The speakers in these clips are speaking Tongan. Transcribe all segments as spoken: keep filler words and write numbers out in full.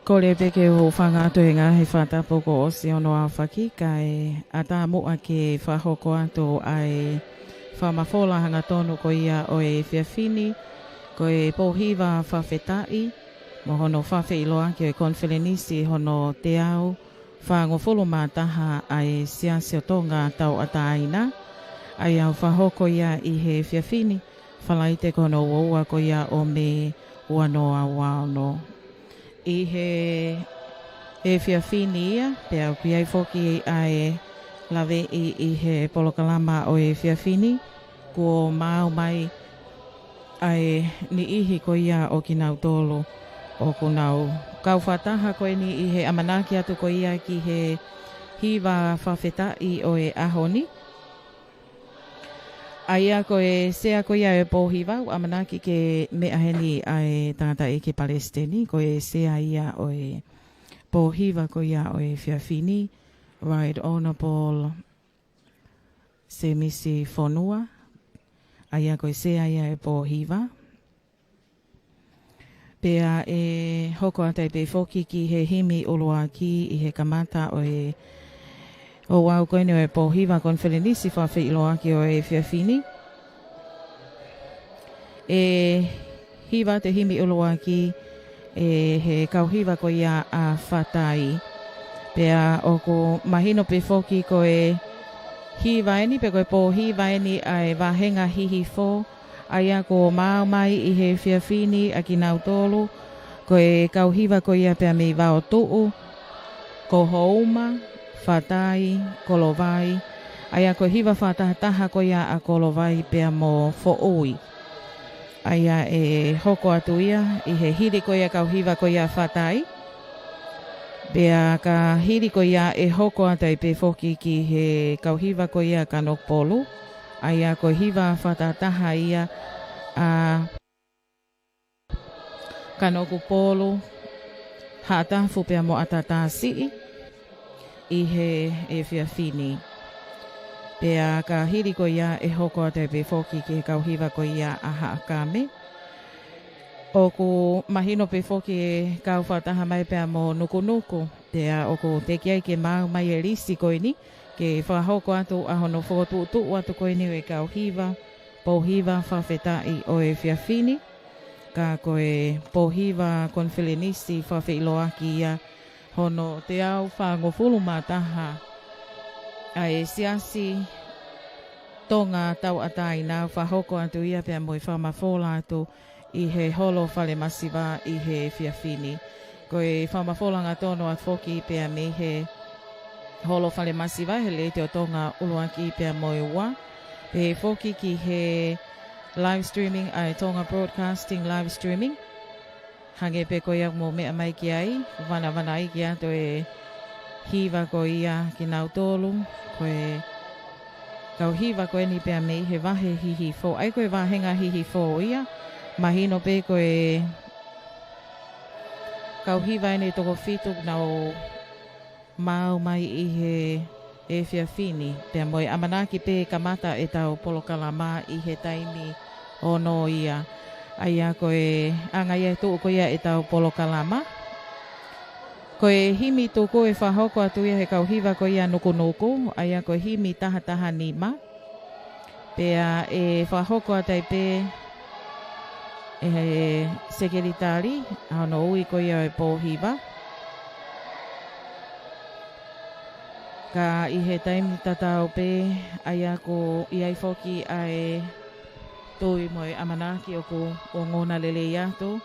Kole pē ke u hūfanga atu he ngaahi fakatapu kuo ʻosi hono aofaki, kae ʻatā muʻa ke fakahoko atu ʻa e fakamafola hangatonu ko ia ʻo e efiafi ni, ko e pōhiva fakafetaʻi mo hono fakafeʻiloaki ʻo e konifelenisi hono teau fāngofulu mā taha ʻa e Siasi ʻo Tonga Tauʻatāina, ʻa ia ʻoku fakahoko ia ʻi he efiafi ni, Falaite ko hono ua ua ko ia ʻo Mē ua noa ua ono. ʻI he efiafi ni ia, pea ʻoku ʻi ai foki ʻa e laveʻi ʻi he polokalama ʻo e efiafi ni, kuo maau mai ʻa e niʻihi ko ia ʻo kinautolu ʻoku nau kau fakataha ko eni ʻi he ʻamanaki atu ko ia ki he hiva fakafetaʻi ʻo e ʻaho ni. ʻA ia ko e sea ko ia ʻo e pōhiva, ʻoku ʻamanaki ke meʻa heni ʻa e tangataʻeiki palesiteni, ko e sea ia ʻo e pōhiva ko ia ʻo e efiafi ni, Right Honourable Semisi Fonua, ʻa ia ko e sea ia ʻo e pōhiva. Pea ʻe hoko atu ai pē foki ki he himi ʻuluaki ʻi he kamata ʻo e ouau ko eni ʻo e pōhiva konifelenisi fakafeʻiloaki ʻo e efiafi ni. ʻE hiva atu e himi ʻuluaki ʻe he kau hiva ko ia ʻa Fatai. Pea ʻoku mahino pē foki ko e hiva eni, pe ko e pōhiva eni ʻa e vāhenga hihifo, ʻa ia kuo maau mai ʻi he efiafi ni ʻa kinautolu, ko e kau hiva ko ia pea mei Vaotuʻu, ko Houma, Fatai, Kolovai, ʻa ia ko e hiva fakatahataha ko ia ʻa Kolovai pea mo Foʻui. ʻA ia ʻe hoko atu ia ʻi he hili ko ia kau hiva ko ia Fatai. Pea ka hili ko ia ʻe hoko atu ai pē foki ki he kau hiva ko ia Kanokupolu. ʻA ia ko e hiva fakatahataha ia ʻa Kanokupolu, Haʻatafu pea mo ʻAtatasiʻi ʻi he efiafi ni. Pea ka hili ko ia ʻe hoko atu ai pē foki ki he kau hiva ko ia ʻa Haʻakame. ʻOku mahino pē foki ʻe kau fakataha mai pea mo Nukunuku. Pea ʻoku teʻeki ai ke maau mai e lisi ko eni, ke fakahoko atu ʻa hono fokotuʻutuʻu atu ko eni ʻo e kau hiva, pōhiva fakafetaʻi ʻo e efiafi ni, ka ko e pōhiva konifelenisi fakafeʻiloaki ia hono teau fāngofulu mā taha ʻa e Siasi Tonga Tauʻatāina, fakahoko atu ia pea mo e fakamafola atu ʻi he holo falemasiva ʻi he efiafi ni. Ko e fakamafola hangatonu atu foki pea mei he holo falemasiva he Letiō Tonga ʻuluaki pea mo e ua. Pehē foki ki he live streaming ʻa e Tonga Broadcasting live streaming. Hangē pē ko ia ʻoku mou meʻa mai ki ai, ʻoku vanavanaiki atu e hiva ko ia kinautolu, ko e kau hiva ko eni pea mei he vahe hihifo. ʻA ia ko e vāhenga hihifo ia, mahino pē ko e kau hiva eni ʻe toko fitu ʻoku nau maau mai ʻi he efiafi ni, pea mo e ʻamanaki pē kamata ʻetau polokalama ʻi he taimi ono ia. ʻA ia ko e anga ia e tuʻu ko ia ʻetau polokalama. Ko e himi tuku ʻe fakahoko atu ia he kau hiva ko ia Nukunuku, ʻa ia ko e himi taha taha nima. Pea ʻe fakahoko atu ai pē ʻe he sekelitali ʻa hono ui ko ia ʻo e pōhiva. Ka ʻi he taimi tatau pē, ʻa ia ʻoku ʻi ai foki ʻa e tui mo e ʻamanaki ʻoku ongona lelei atu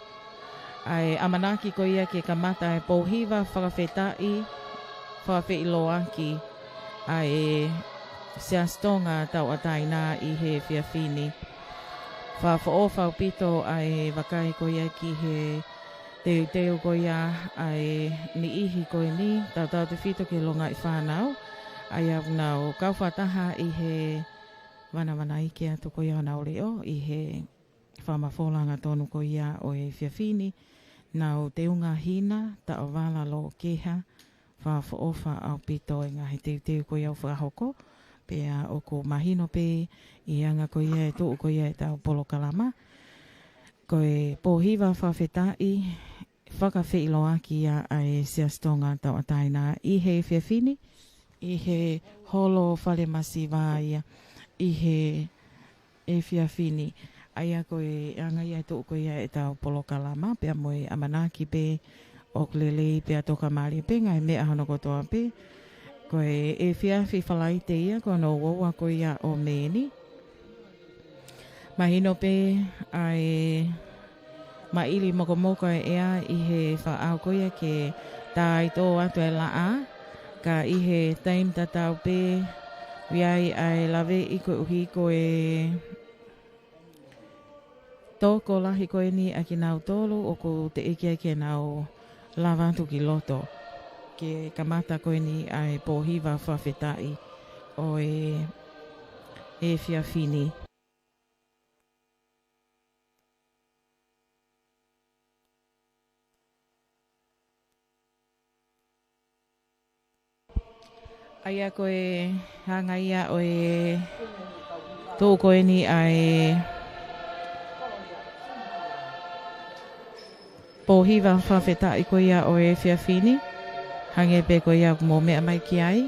ʻa e ʻamanaki ko ia ke kamata e pōhiva fakafetaʻi, fakafeʻiloaki ʻa e Siasi Tonga Tauʻatāina ʻi he efiafi ni. Fakaʻofoʻofa ʻaupito ʻa e vakai ko ia ki he teuteu ko ia ʻa e niʻihi ko eni, tautautefito ki he longaʻi fānau, ʻa ia ʻoku nau kau fakataha ʻi he vanavanaiki atu ko ia honau leʻo ʻi he fakamafola hangatonu ko ia ʻo e efiafi ni. Nau Teunga Hina Taʻovala Lokeha, fakaʻofoʻofa ʻaupito e ngaahi teuteu ko ia ʻoku fakahoko, pea ʻoku mahino pē ʻi he anga ko ia e tuʻu ko ia ʻetau polokalama. Ko e pōhiva fakafetaʻi, fakafeʻiloaki ia ʻa e Siasi Tonga Tauʻatāina ʻi he efiafi ni, ʻi he holo falemasiva ia, ʻi he efiafi ni. ʻA ia ko e anga ia e tuʻu ko ia ʻetau polokalama, pea mo e ʻamanaki pē ʻoku lelei pea tokamālie pē ngaahi meʻa hono kotoa pē. Ko e efiafi Falaite ia, ko hono uaua ko ia ʻo Mē ni. Mahino pē ʻa e maʻili mokomoko e ʻea ʻi he fakaʻau ko ia ke taitō atu e laʻā, ka ʻi he taimi tatau pē ʻoku ʻi ai ʻa e laveʻi koeʻuhi ko e tokolahi ko eni ʻa kinautolu ʻoku teʻeki ai ke nau lava atu ki loto ke kamata ko eni ʻa e pō hiva fakafetaʻi ʻo e efiafi ni. ʻA ia ko e anga ia ʻo e tuʻu ko eni ʻa e pō hiva fakafetaʻi ko ia ʻo e efiafi ni, hangē pē ko ia ʻoku mou meʻa mai ki ai.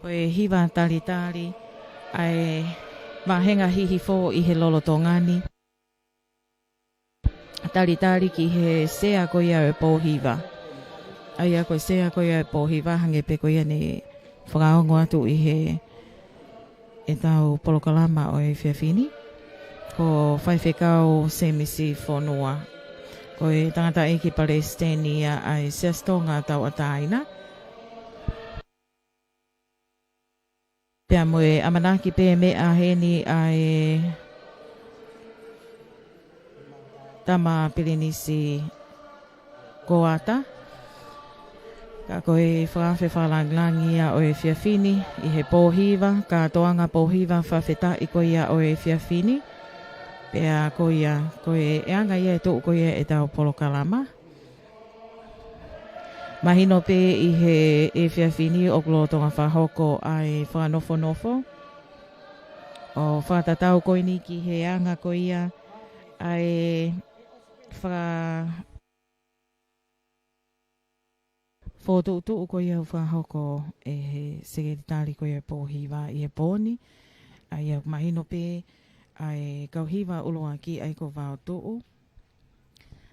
Ko e hiva talitali ʻa e vāhenga hihifo ʻi he lolotonga ni. Talitali ki he sea ko ia ʻo e pō hiva. ʻA ia ko e sea ko ia ʻo e pō hiva hangē pē ko ia ne fakaongo atu ʻi he ʻetau polokalama ʻo e efiafi ni. Ko Faifekau Semisi Fonua. Ko e tangataʻeiki palesiteni ia ʻa e Siasi Tonga Tauʻatāina. Pea mo e ʻamanaki pē meʻa heni ʻa e Tama Pilinisi Koata. Ka ko e fakaafe fakalāngilangi ia ʻo e efiafi ni, ʻi he pō hiva, kātoanga pō hiva fakafetaʻi ko ia ʻo e efiafi ni. Pea ko ia, ko e anga ia e tuʻu ko ia ʻetau polokalama. Mahino pē ʻi he efiafi ni ʻoku lolotonga fakahoko ʻa e fakanofonofo. ʻO fakatatau ko eni ki he anga ko ia ʻa e faka fokotuʻutuʻu ko ia ʻoku fakahoko ʻe he Sekelitali ko ia pō hiva ʻi he pō ni. ʻA ia ʻoku mahino pē ʻa e kau hiva ʻuluaki ʻa ia ko Vao Tuʻu.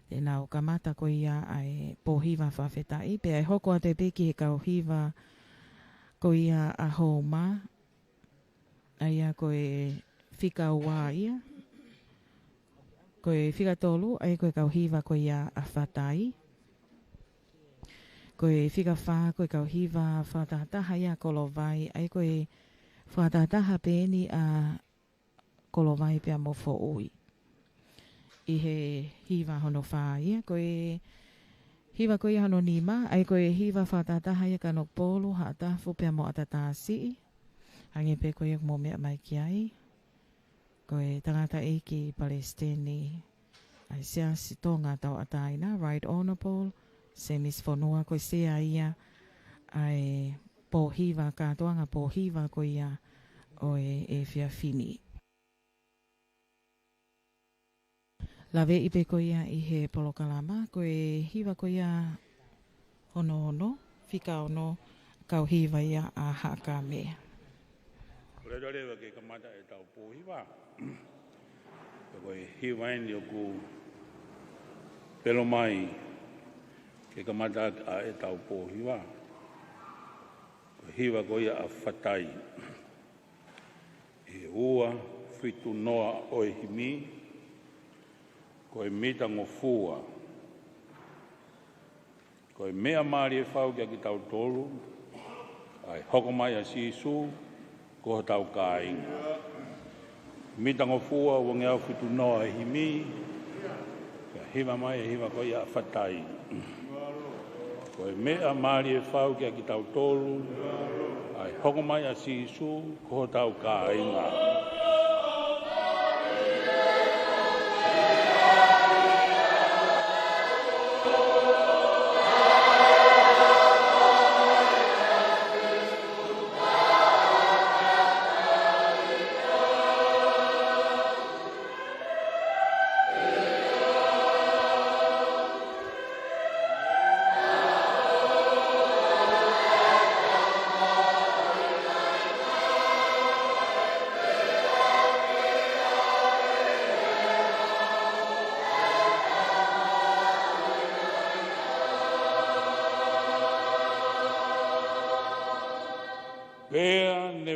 Te nau kamata ko ia ʻa e pō hiva fakafetaʻi, pea ʻe hoko atu pē ki he kau hiva ko ia ʻa Houma, ʻa ia ko e fika ua ia. Ko e fika tolu, ʻa ia ko e kau hiva ko ia ʻa Fatai. Ko e fika fā, ko e kau hiva fakatahataha ia ʻa Kolovai, ʻa ia ko e fakatahataha pē eni ʻa Kolovai pea mo Foʻui. ʻI he hiva hono fā ia, ko e hiva ko ia hono nima, ʻa ia ko e hiva fakatahataha ia ʻa Kanokupolu, Haʻatafu pea mo ʻAtatasiʻi. Hangē pē ko ia ʻoku mou meʻa mai ki ai. Ko e tangataʻeiki palesiteni ʻa e Siasi Tonga Tauʻatāina, Right Honourable Semisi Fonua, ko e sea ia ʻa e pō hiva, kātoanga pō hiva ko ia ʻo e efiafi ni. Laveʻi pē ko ia ʻi he polokalama, ko e hiva ko ia hono ono, fika ono, kau hiva ia ʻa Haʻakame. Ko e leva ke kamata ʻetau pō hiva. Ko e hiva eni ʻoku pelo mai ke kamata ʻa ʻetau pō hiva. Ko e hiva ko ia ʻa Fatai. ʻI he ua fitu noa ʻo e himi, ko e mitangofua. Ko e meʻa mālie fau kiate kitautolu, ʻa e hoko mai ʻa Sīsū, ko hotau kāinga. Mitangofua, ua ngeau fitu noa ʻo e himi, pea hiva mai e hiva ko ia ʻa Fatai. Ko e meʻa mālie fau kiate kitautolu, ʻa e hoko mai ʻa Sīsū, ko hotau kāinga.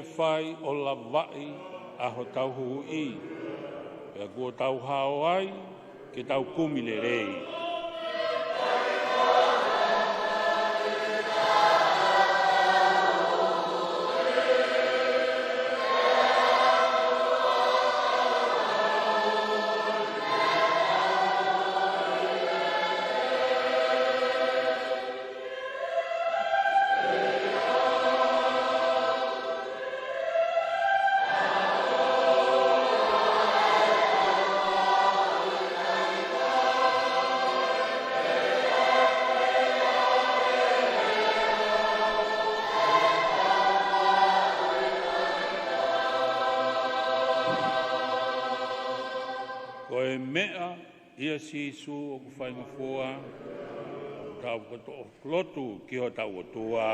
fai ʻo lavaʻi ʻa hotau Huhuʻi, pea kuo tau hao ai ke tau kumi lelei. Ko e meʻa ʻia Sīsū ʻoku faingofua, tau fakatoʻo lotu ki hotau ʻOtua.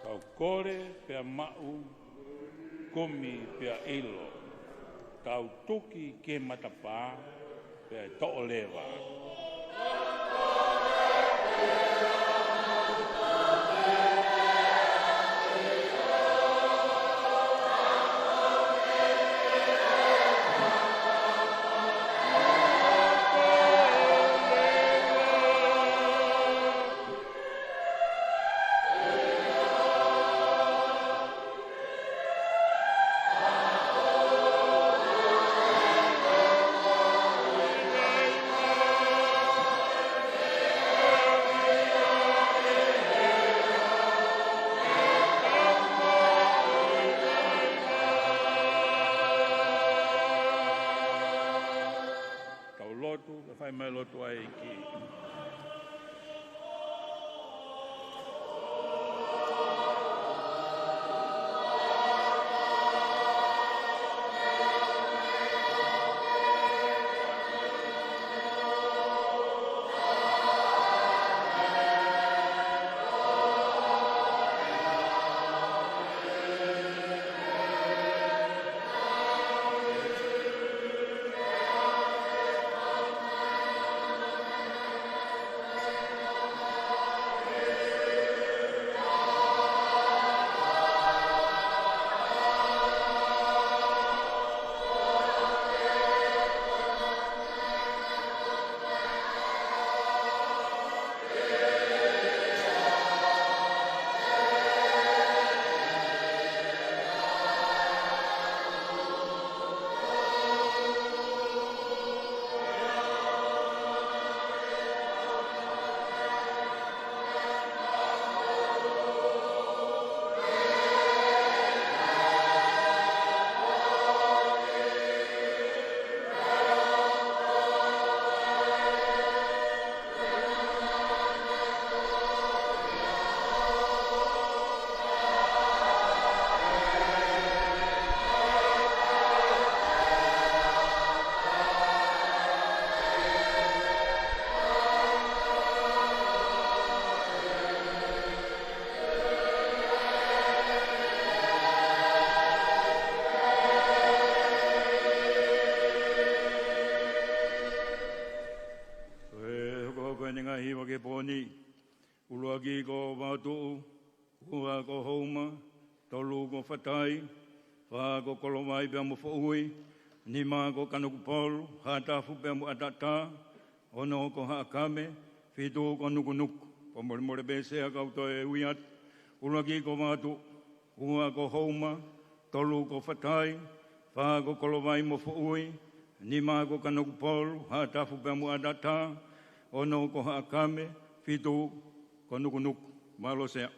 Tau kole pea maʻu, kumi pea ʻilo, tau tuki ki he matapā pea toʻo leva. Tau lotu, ka fai mai lotu ai ki. Ko e hokohoko ʻene ngaahi hiva ki he pō ni. ʻUluaki ko Vavaʻu, ua ko Houma, tolu ko Fatai, fā ko Kolovai pea mo Foʻui, nima ko Kanokupolu, Haʻatafu pea mo ʻAtaʻatā, ono ko Haʻakame, fitu ko Nukunuku. Fakamolemole pē Sea kau toe ui atu. ʻUluaki ko Vavaʻu, ua ko Houma, tolu ko Fatai, fā ko Kolovai mo Foʻui, nima ko Kanokupolu, Haʻatafu pea mo ʻAtaʻatā, ono ko Haʻakame, fitu ko Nukunuku. Mālō Sea.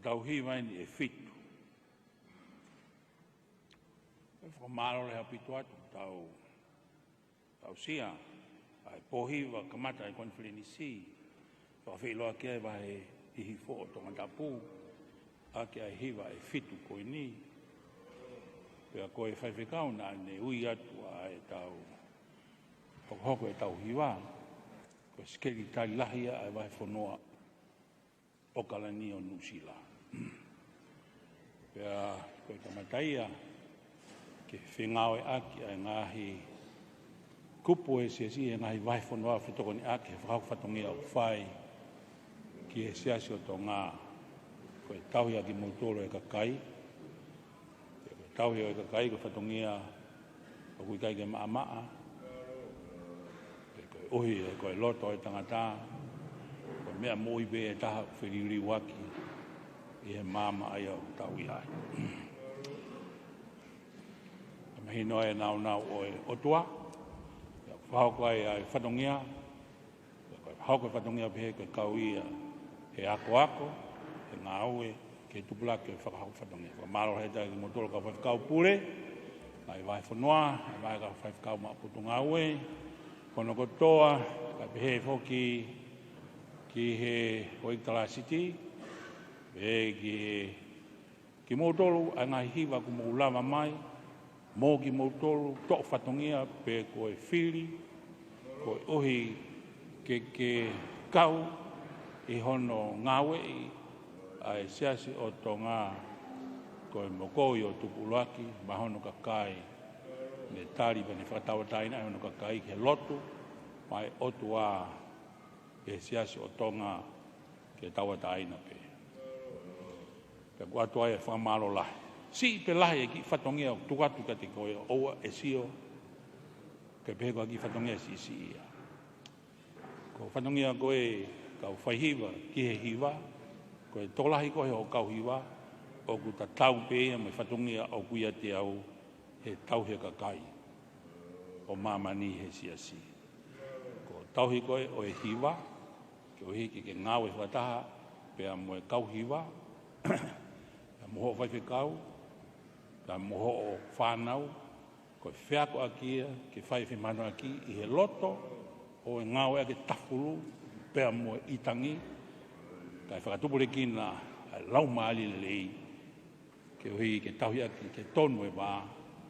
tauhi mai eni ʻe fitu. ʻE fakamālō lahi ʻaupito atu, tau, tau aʻusia ʻa e pō hiva kamata ʻa e konifelenisi, fakafeʻiloaki ʻa e vahe hihifo ʻo Tongatapu, ʻaki ʻa e hiva ʻe fitu ko eni. Pea ko e faifekau naʻa ne ui atu ʻa e tau hokohoko ʻetau hiva, ko e Sekelitali Lahi ʻa e Vahefonua ʻAokalani ʻo Nuʻusila. Pea ko e kamata ia ke fengāueʻaki ʻa e ngaahi kupu ʻo e siasi ʻi he ngaahi vahefonua, fetokoniʻaki he fakahoko fatongia ʻoku fai ki he Siasi ʻo Tonga. Ko e tauhi ʻa kimoutolu ʻe kakai, ko e tauhi ʻo e kakai ko e fatongia ʻoku ʻikai ke maʻamaʻa. Pea koeʻuhi he ko e loto ʻo e tangata, ko e meʻa moʻui pē ʻe taha ʻoku feliliuaki ʻi he maama ʻa ia ʻoku tau ʻi ai. Ka mahino e nāunau ʻo e ʻOtua, ʻoku fakahoko ai ʻa e fatongia, ko e hoko e fatongia pehē ko e kau ia he akoako, he ngāue, ke tupulaki e fakahoko fatongia. Fakamālō lahi atu kimoutolu kau faifekau pule, ʻa e vahefonua, ʻa e vahe kau faifekau maʻu potungāue, ko hono kotoa, kae pehē foki ki he houʻeiki Talāsiti, pehē ki he kimoutolu ʻa e ngaahi hiva kuo mou lava mai, mo kimoutolu toʻo fatongia pe ko e fili, koeʻuhi ke ke kau ʻi hono ngāueʻi ʻa e Siasi ʻo Tonga, ko e mokoʻi ʻo tupulaki, mo hono kakai, ne tali pea ne fakatauʻatāina ʻa hono kakai ke lotu, mo e ʻOtua, ʻi he Siasi ʻo Tonga ke tauʻatāina pē. Pea ʻoku ʻoatu ai e fakamālō lahi. Siʻi pe lahi e kiʻi fatongia ʻoku tuku atu kiate koe, ʻoua ʻe sio ke pehē ko ha kiʻi fatongia siʻisiʻi ia. Ko e fatongia ko e kau faihiva ki he hiva, ko e tokolahi ko ē ʻo e kau hiva, ʻoku tatau pē ia mo e fatongia ʻoku ʻiate au he tauhi e kakai ʻo māmani he siasi. Ko e tauhi ko ē ʻo e hiva, koeʻuhi ke ke ngāue fakataha pea mo e kau hiva, pea mo hoʻo faifekau, pea mo hoʻo fānau, ko e feakoʻaki ia ke fai e femahinoʻaki ʻi he loto ʻo e ngāueʻaki e tafulu pea mo e ʻitangi, kae fakatupulekina ʻa e laumālie lelei, koeʻuhi ke tauhi ʻaki ke tonu e vā,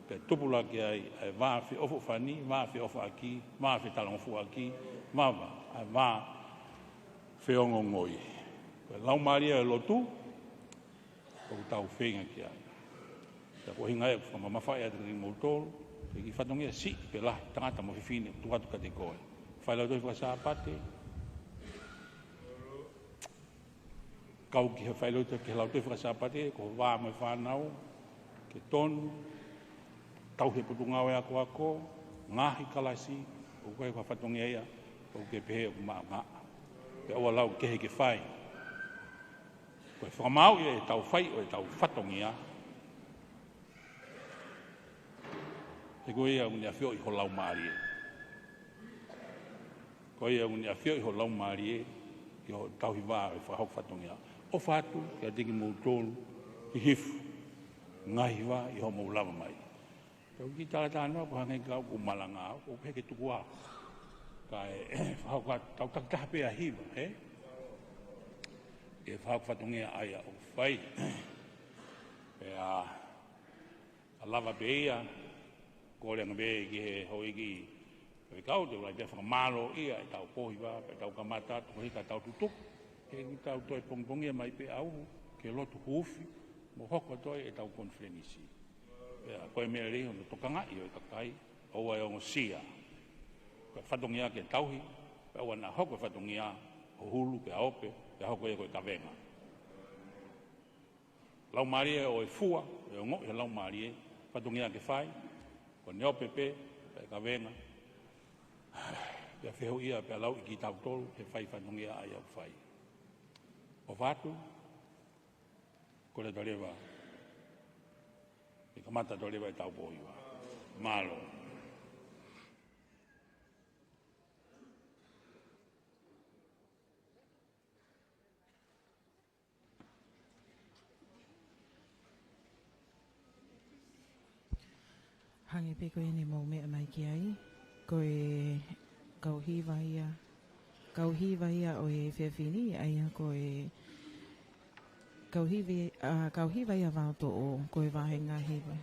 ke tupulaki ai ʻa e vā feʻofoʻofani, vā feʻofaʻaki, vā fetalangofua ʻaki, vā, vā, ʻa e vā feongoongoi. Ko e laumālie ʻo e lotu, ʻoku tau feinga ki ai. Pea ko e ʻuhinga ia ʻoku fakamamafaʻi atu kimoutolu, ko e kiʻi fatongia siʻi pe lahi, tangata mo fefine, tuku atu kiate koe. Fai lautohi faka-Sāpate, kau ki he fai lautohi, ki he lautohi faka-Sāpate, ko e vā mo e fānau, ke tonu, tauhi e potungāue akoako, ngaahi kalasi, ʻoku ʻikai ko ha fatongia ia ʻoku ke pehē ʻoku maʻamaʻa. Pea ʻoua lau kehe ke fai. Ko e fakamāuʻi ʻetau fai ʻo ʻetau fatongia, he ko ia ʻoku ne ʻafioʻi ho laumālie. Ko ia ʻoku ne ʻafioʻi ho laumālie ʻi hoʻo tauhi vā ʻo e fakahoko fatongia. ʻOfa atu kiate kimoutolu, Hihifo, ngaahi hiva ʻi hoʻomou lava mai. Tau kiʻi talatalanoa, ko e hangē ka ʻoku malanga au, ʻoku ʻikai ke tuku au. Kae fakahoko atu, tau takitaha pē ʻa e hiva, ē? ʻI he fakahoko fatongia ʻa ia ʻoku fai. Pea ka lava pē ia, kole ange pē ki he houʻeiki faifekau, te u ʻai pē ʻa e fakamālō ia ʻetau pō hiva, pea tau kamata atu, koeʻuhi ka tau tutuku, he ʻoku tau toe pongipongia mai pē ʻaho, ke lotu huufi, mo hoko atu ai ʻetau konifelenisi. Pea ko e meʻa lelei hono tokangaʻi ʻo e kakai, ʻoua ʻe ongosia. Ko e fatongia ke tauhi, pea ʻoua naʻa hoko e fatongia ʻo hulu, pea ope, pea hoko ia ko e kavenga. Laumālie ʻo e fua, ʻe ongoʻi he laumālie, fatongia ke fai, ko ʻene ope pē, pea kavenga. Pea fehuʻia, pea lauʻi kitautolu, he fai fatongia ʻa ia ʻoku fai. ʻOfa atu, kole atu leva, ke kamata atu leva ʻetau pō hiva. Mālō. Hangē pē ko eni mou meʻa mai ki ai, ko e kau hiva ia, kau hiva ia ʻo e efiafi ni, ʻa ia ko e kau hivi-, ʻa, kau hiva ia Vaotoʻo, ko e vāhenga hiva.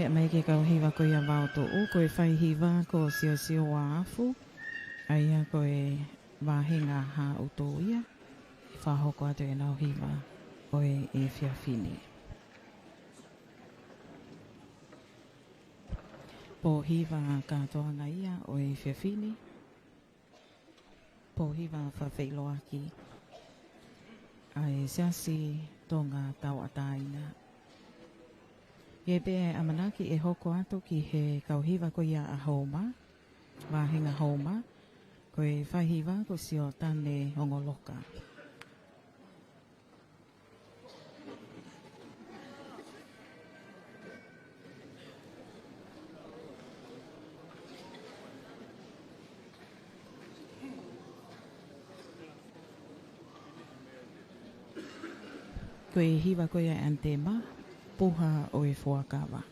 Pea mai ki he kau hiva ko ia Vaotuʻu, ko e fai hiva ko Siosio Uafu, ʻa ia ko e vāhenga Haʻutu ia, ʻe fakahoko atu ʻenau hiva ʻo e efiafi ni. Pō hiva kātoanga ia ʻo e efiafi ni. Pō hiva fakafeʻiloaki ʻa e Siasi Tonga Tauʻatāina. ʻI ai pē ʻa e ʻamanaki ʻe hoko atu ki he kau hiva ko ia ʻa Houma, vāhenga Houma, ko e fai hiva ko Siotane Ongoloka. Ko e hiva ko ia ʻa e ʻanitema, Puha ʻo e Fuakava.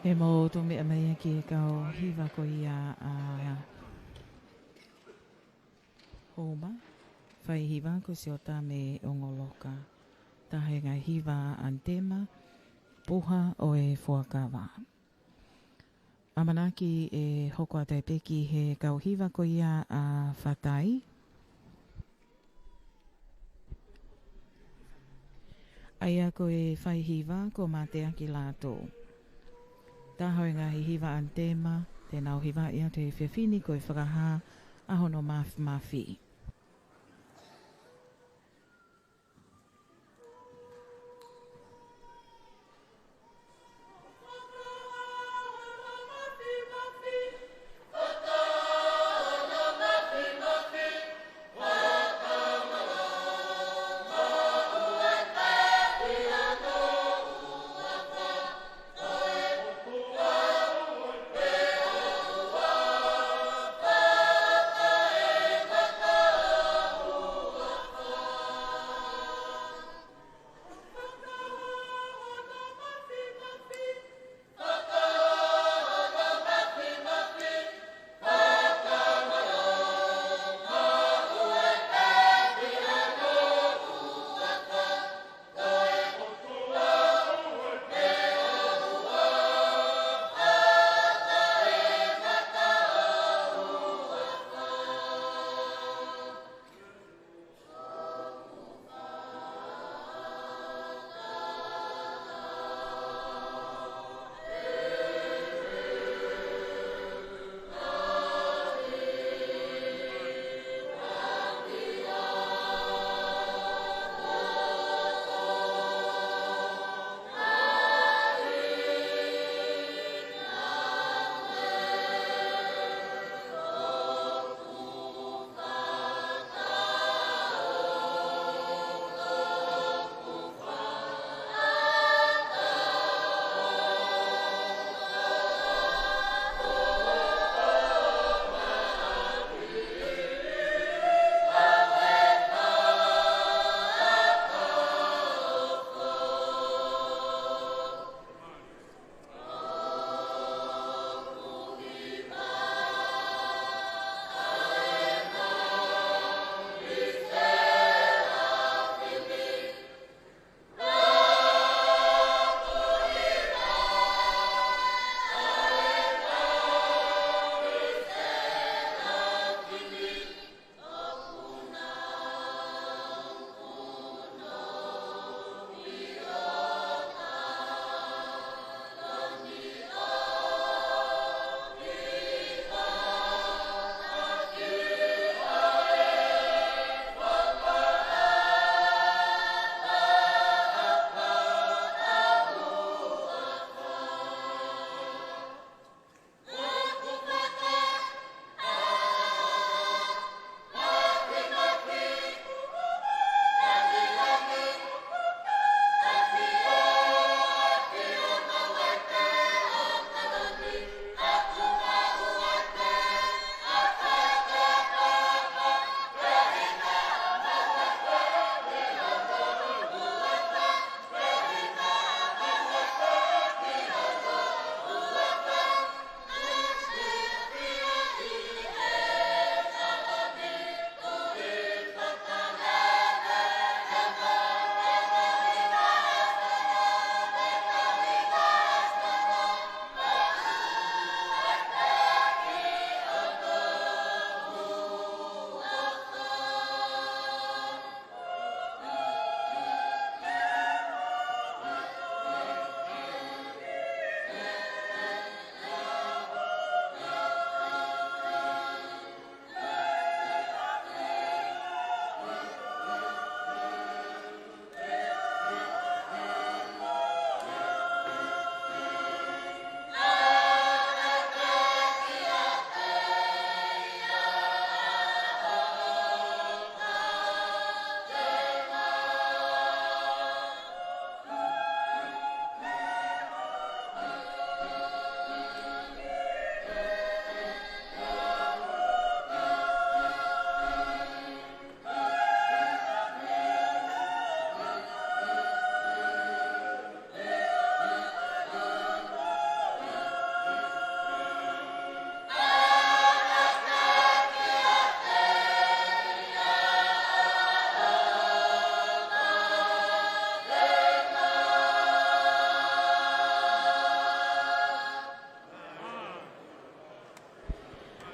ʻE mou tō meʻa mai ki he kau hiva ko ia ʻa Houma, fai hiva ko Siota mei Ongoloka. Taha e ngaahi hiva ʻanitema, Puha ʻo e Fuakava. ʻAmanaki ʻe hoko atu pē ki he kau hiva ko ia ʻa Fatai. ʻA ia ko e fai hiva ko Mateaki Lātū. Taha e ngaahi hiva ʻanitema, te nau hivaʻi atu he efiafi ni ko e fakahā ʻa hono mafimafi.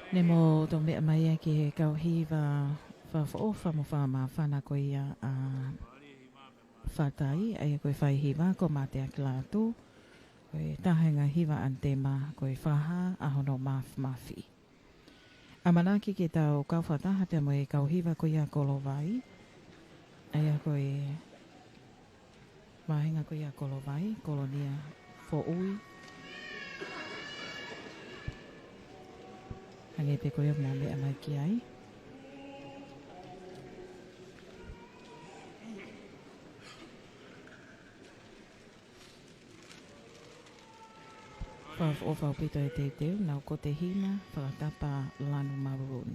Ne mou toki meʻa mai ia ki he kau hiva fakaʻofoʻofa mo fakamāfana ko ia ʻa Fatai, ʻa ia ko e faihiva ko Mateaki Lātū, ko e taha e ngaahi hiva ʻanitema ko e Fakahā ʻa hono Māfimafi. ʻAmanaki ke tau kau fakataha pea mo e kau hiva ko ia Kolovai, ʻa ia ko e vāhenga ko ia Kolovai, Kolonia Foʻui. Hangē pē ko ia mou meʻa mai ki ai. Fakaʻofoʻofa ʻaupito e teuteu, nau ko Tehina Fakatapa Lanu Maroon.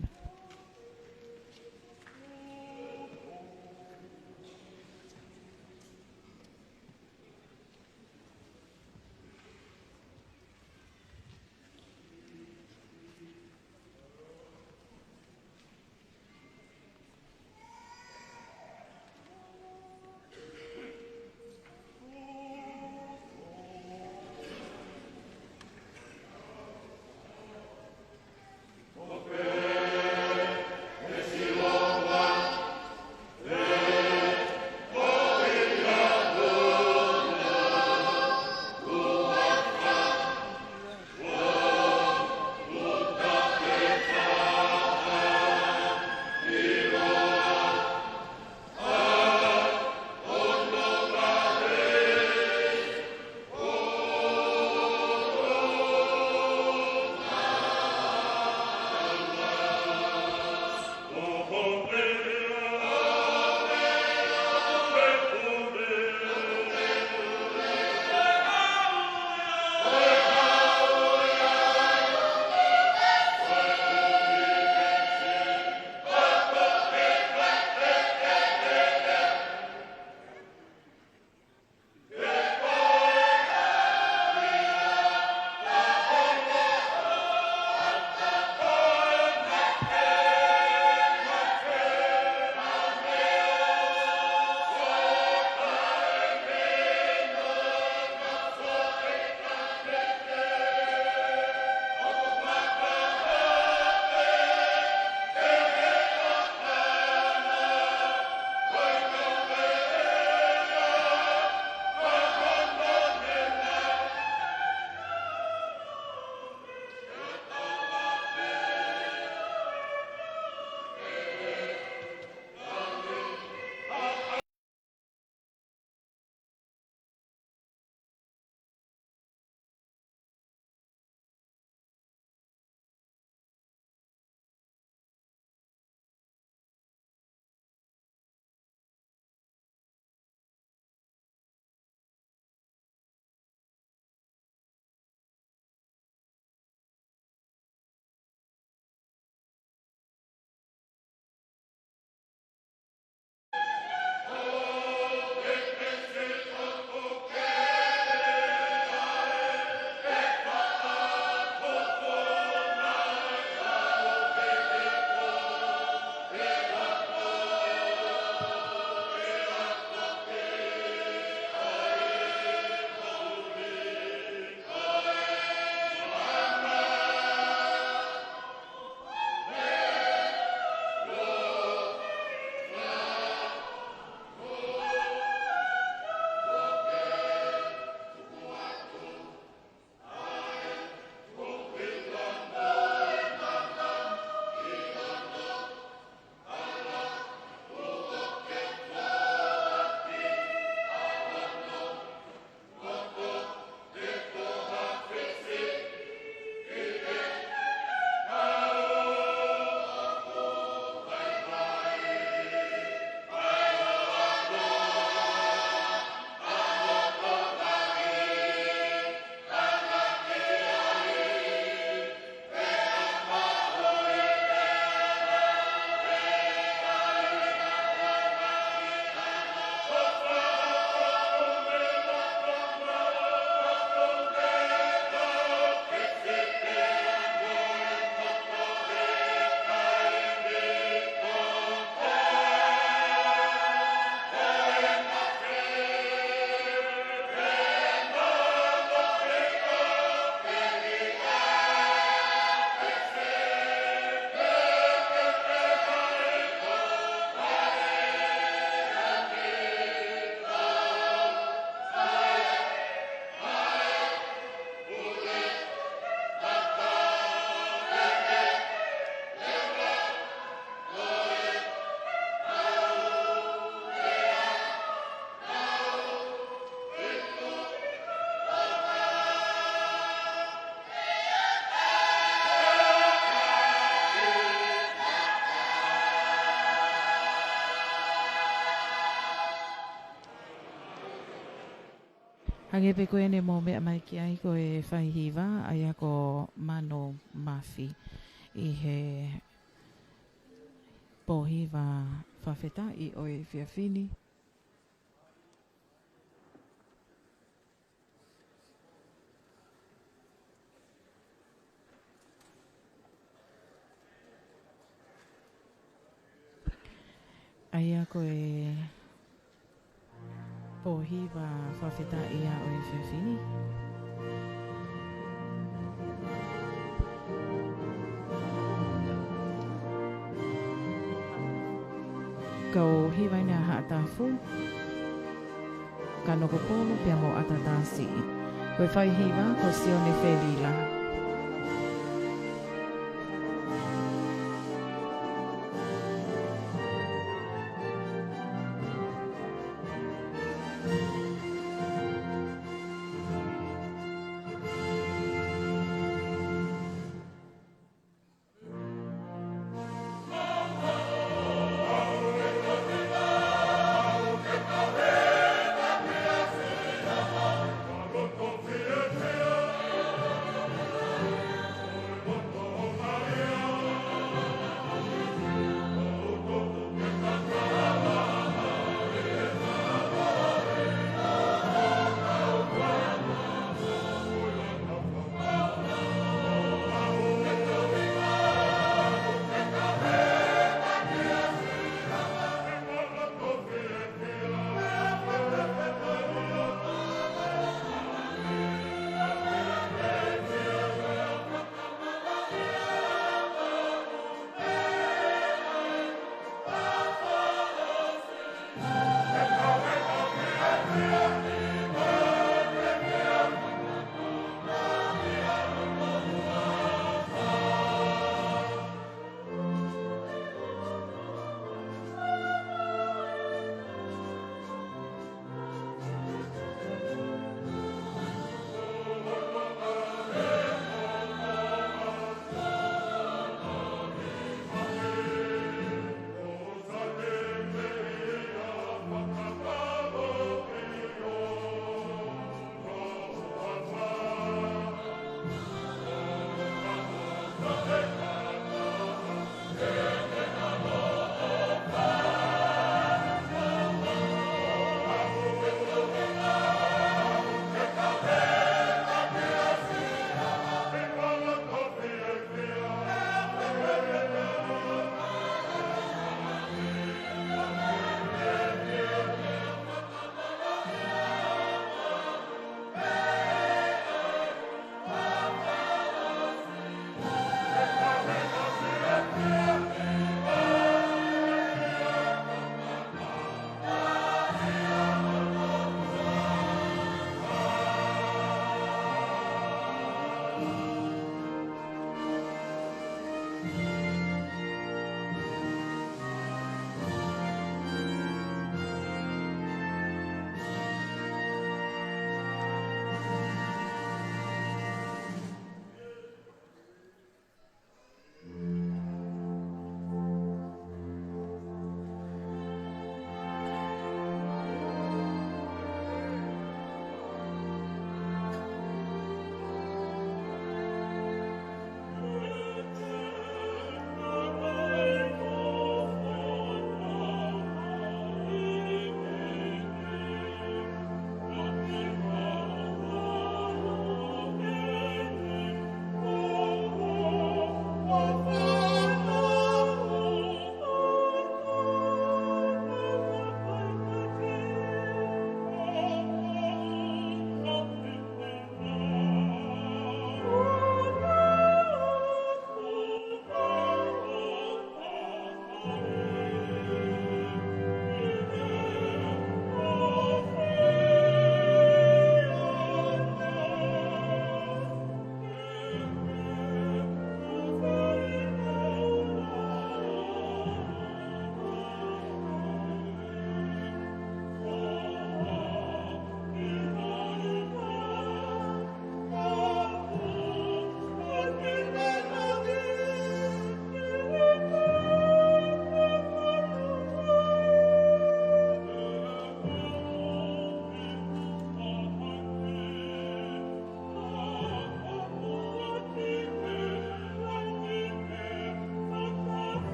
Hangē pē ko eni mo meʻa mai ki ai ko e faihiva, ʻa ia ko Manu Mafi ʻi he pōhiva fakafetaʻi ʻo e efiafi ni. ʻA ia ko e pōhiva fakafetaʻi ia ʻo e efiafi ni. Kau hiva ʻi he Haʻa Tafu, Kanokupolu pea mo ʻAtatasi. Ko e faihiva ko Sione Felila.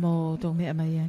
Mou toki meʻa mai ia.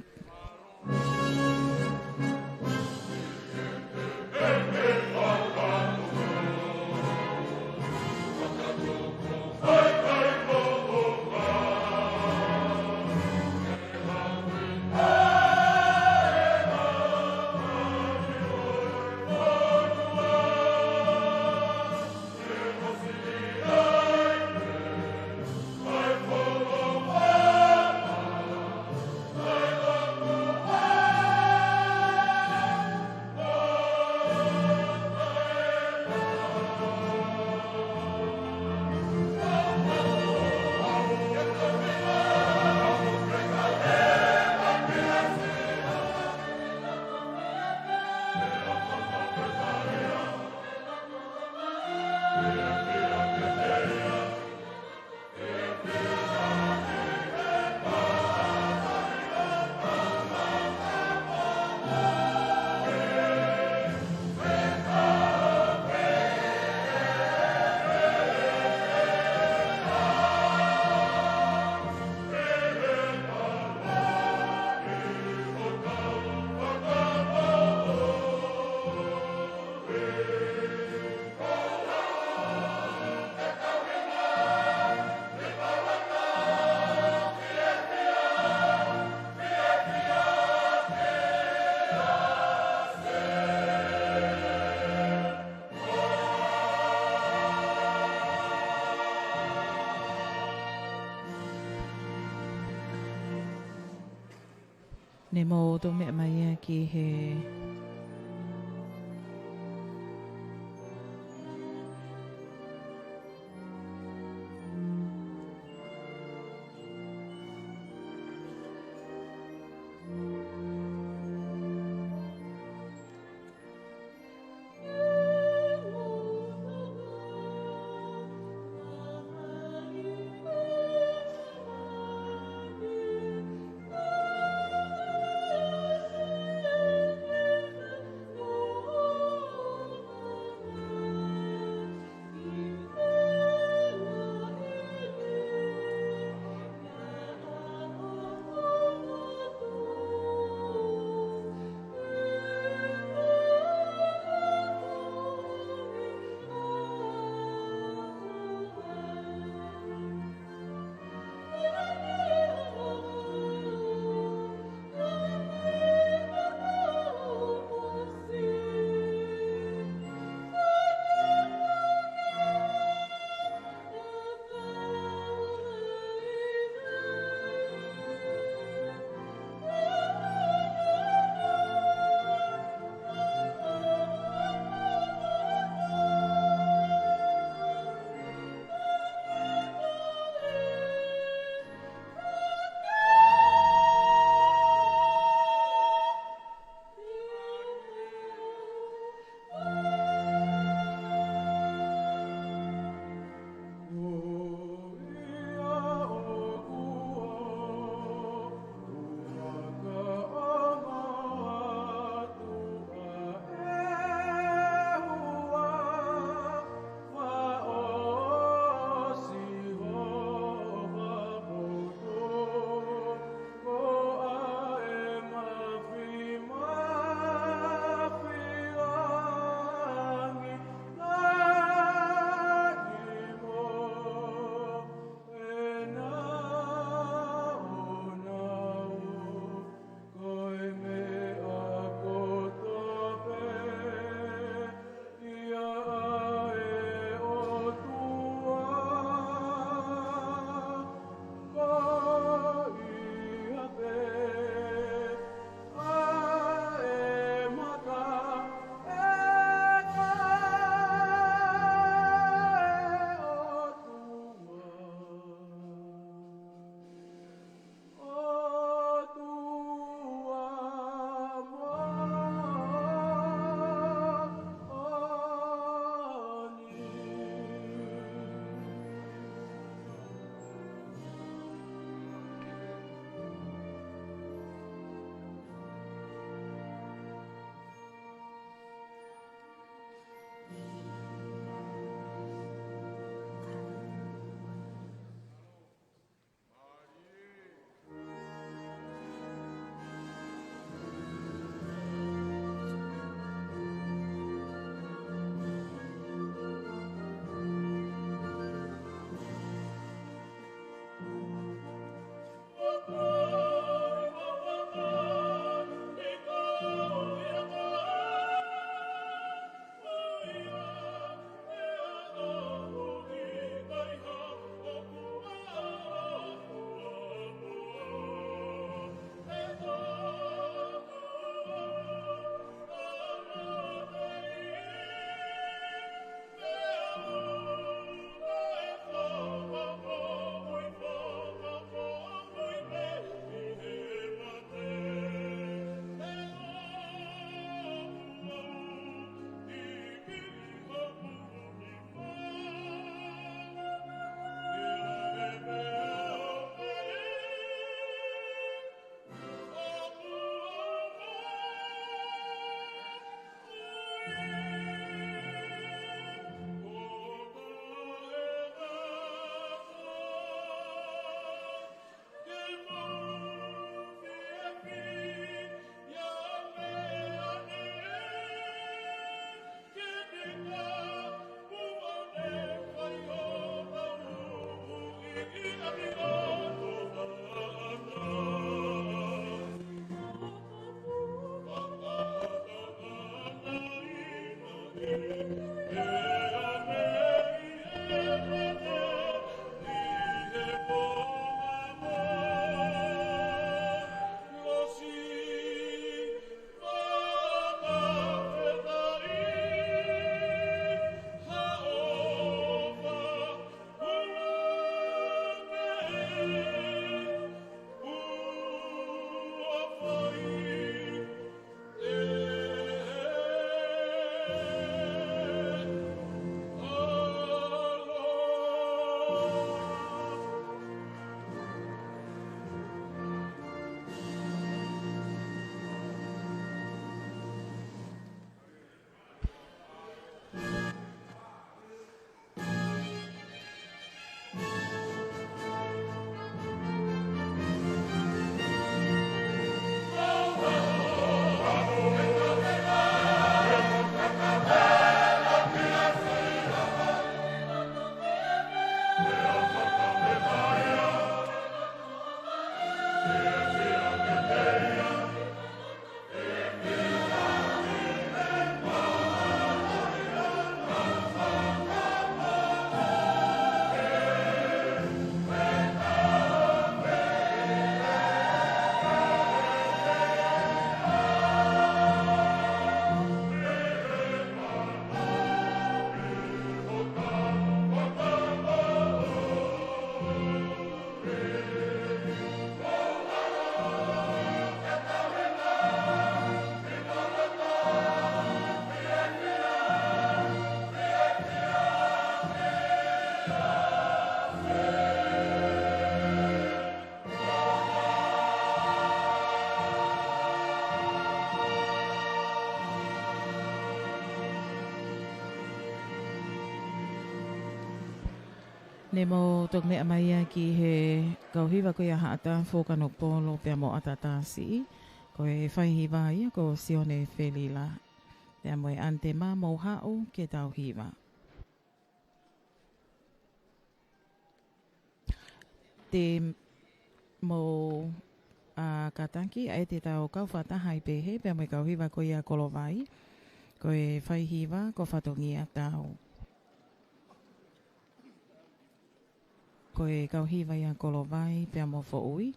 Ne mou toki meʻa mai ia ki he Ne mou toki meʻa mai ia ki he kau hiva ko ia Haʻata Fukanokupolu pea mo ʻAtatasi. Ko e faihiva ia ko Sione Felila. Pea mo e ʻanitema mou haʻu ke tau hiva. Te mou, ā, kātaki, ʻa e te tau kau fakataha ai pehē, pea mo e kau hiva ko ia Kolovai. Ko e faihiva, ko Fatongia Tau. Ko e kau hiva ia Kolovai, pea mo Foʻui.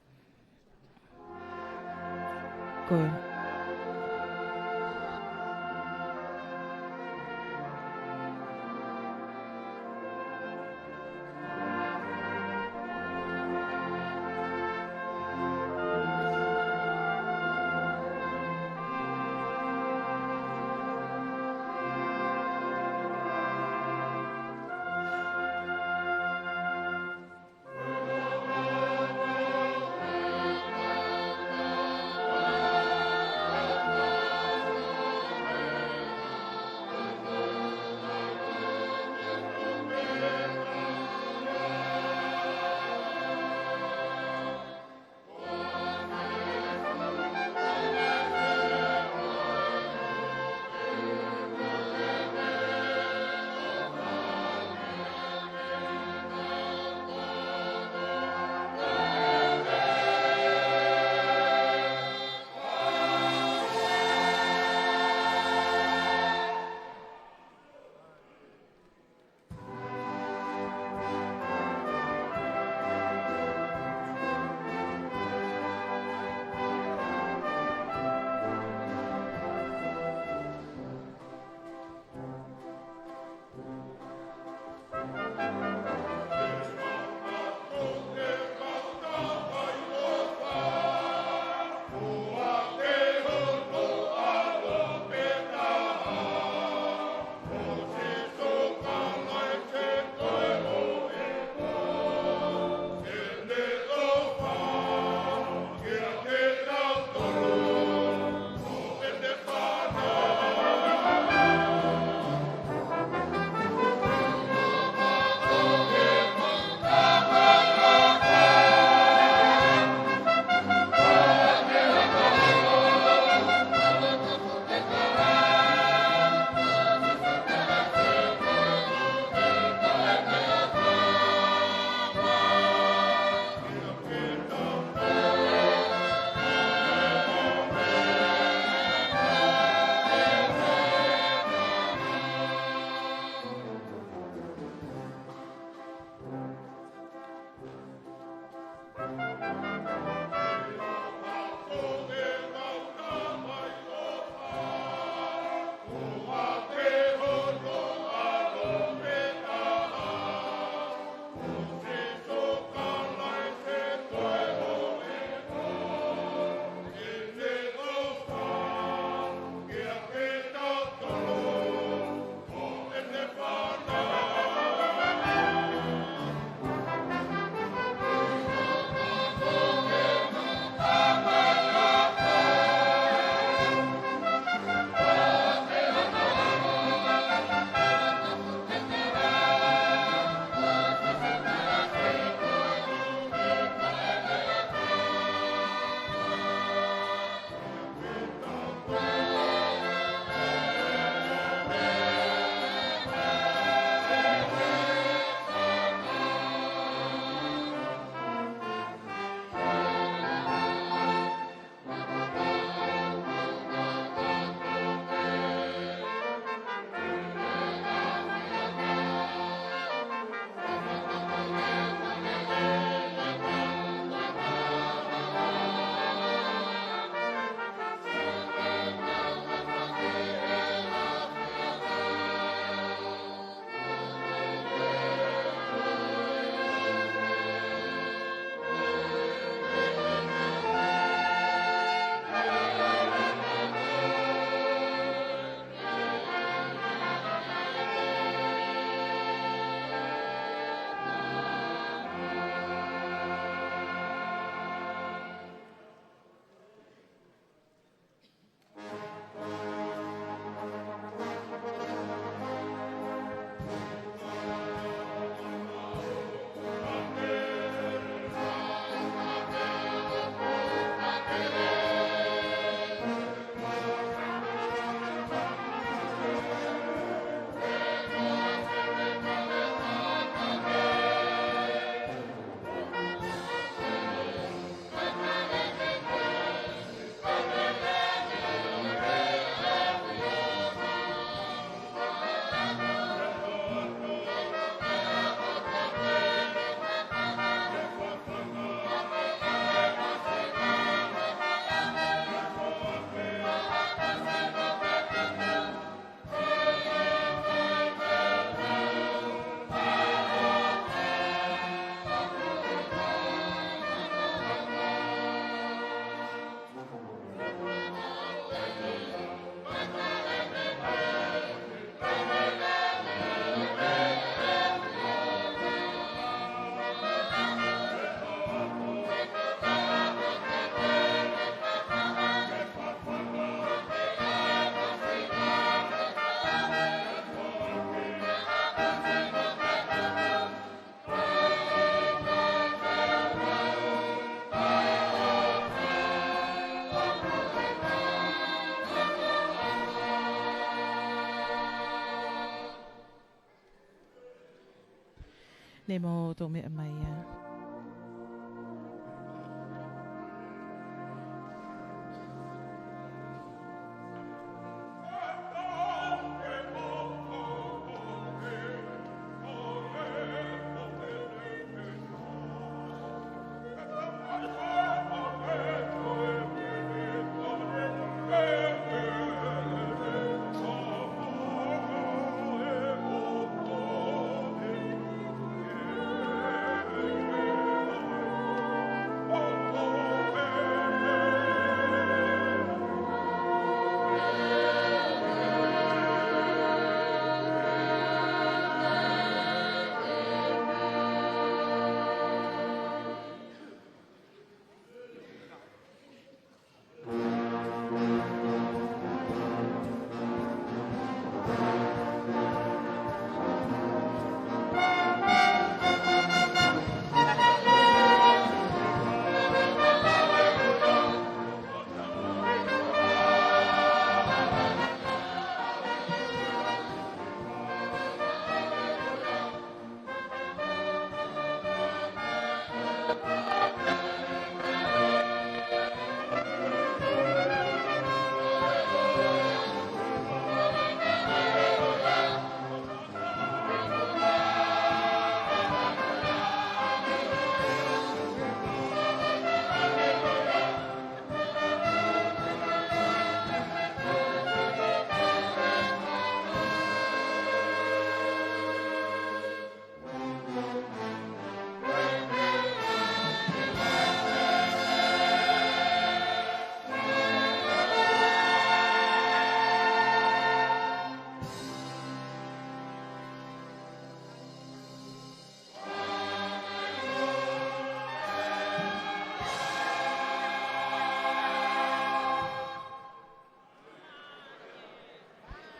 Ko e Ne mou toʻo meʻa mai ia.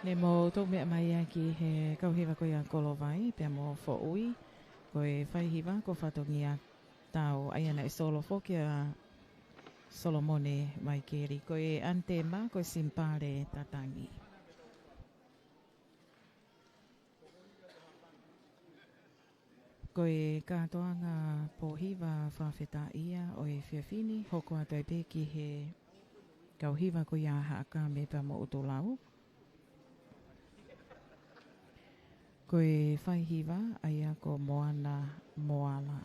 Ne mou toʻo meʻa mai ia ki he kau hiva ko ia Kolovai, pea mo Foʻui, ko e faihiva ko Fatongia Tau, ʻa ia naʻe solo foki ʻa Solomone Maikeli, ko e ʻanitema, ko e Simpale Tatangi. Ko e kātoanga pōhiva fakafetaʻi ia ʻo e efiafi ni, hoko atu ai pē ki he kau hiva ko ia Haʻakame pea mo ʻUtulau. Ko e faihiva, ʻa ia ko Moana Moala.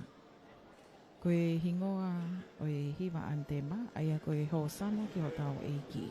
Ko e hingoa ʻo e hiva ʻanitema, ʻa ia ko e Hōsana ki hotau ʻEiki.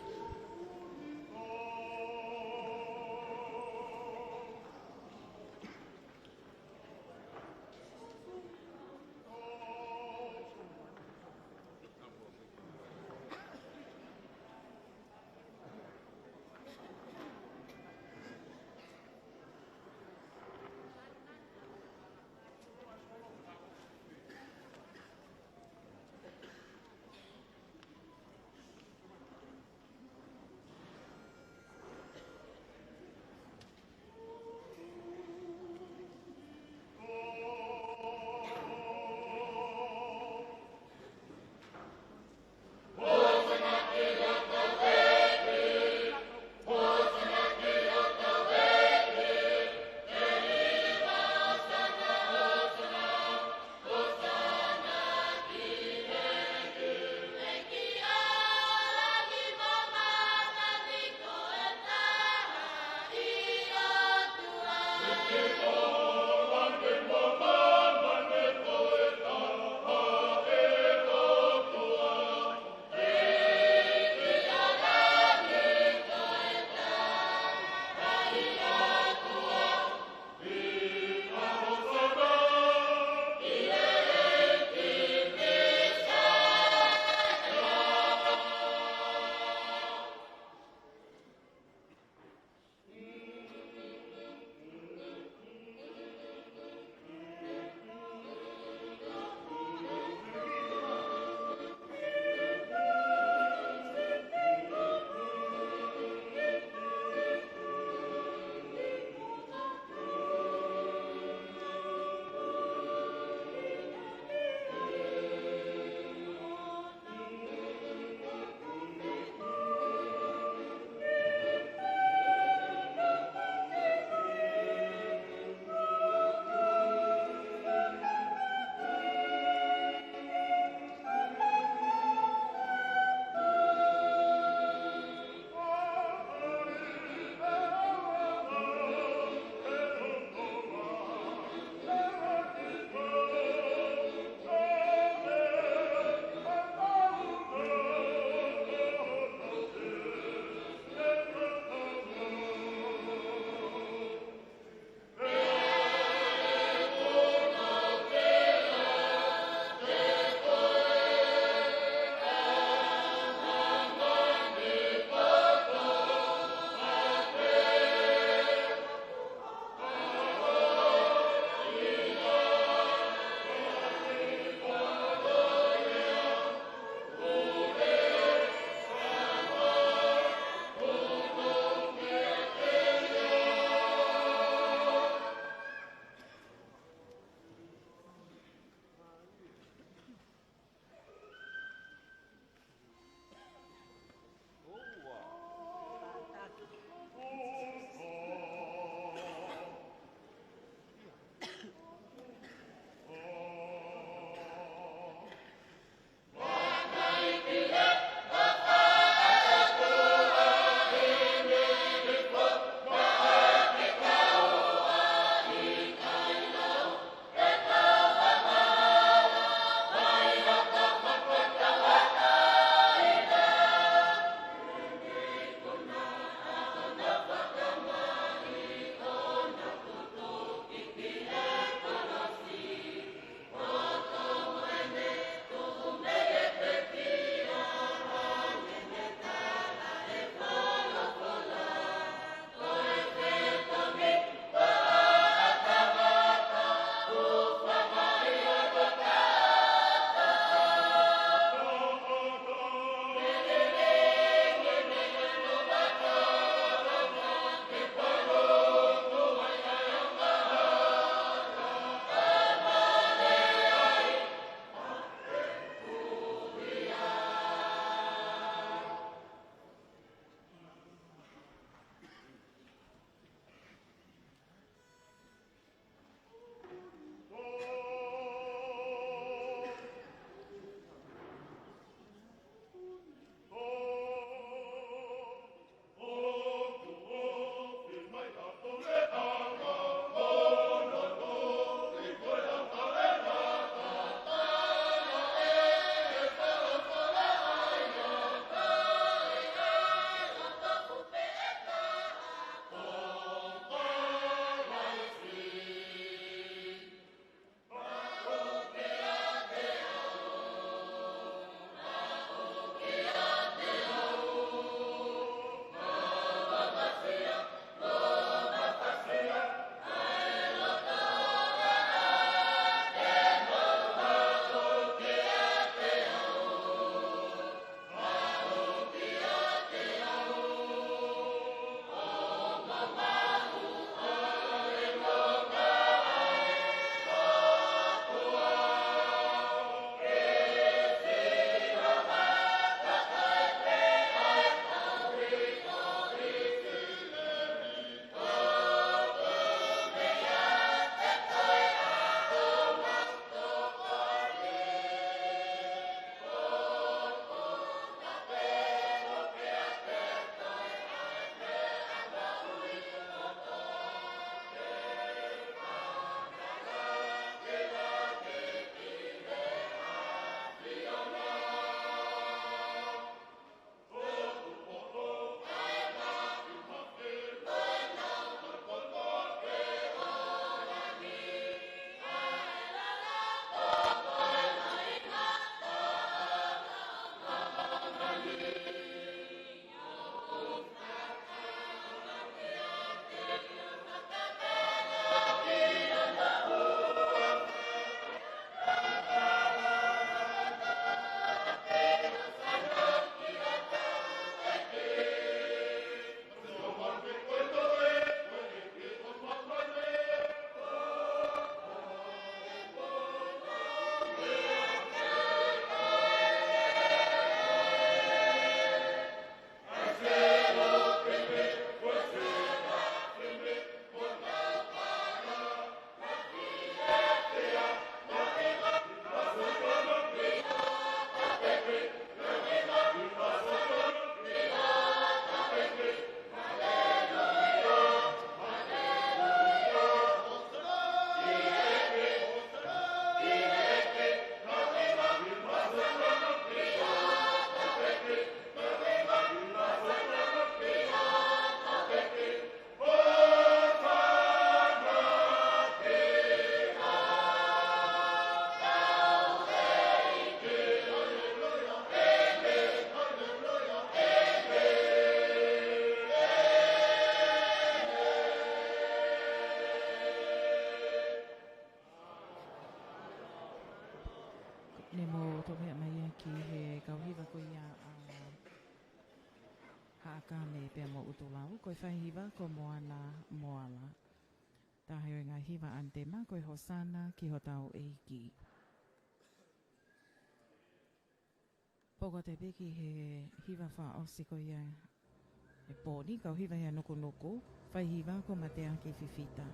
Ko e faihiva ko Moana Moala. Taha ʻo e ngaahi hiva ʻanitema ko e Hosana ki hotau ʻEiki. Poko atu pē ki he hiva fakaʻosi ko ia ʻo e pō ni, kau hiva ʻe he Nukunuku, faihiva ko Mateaki Fifita.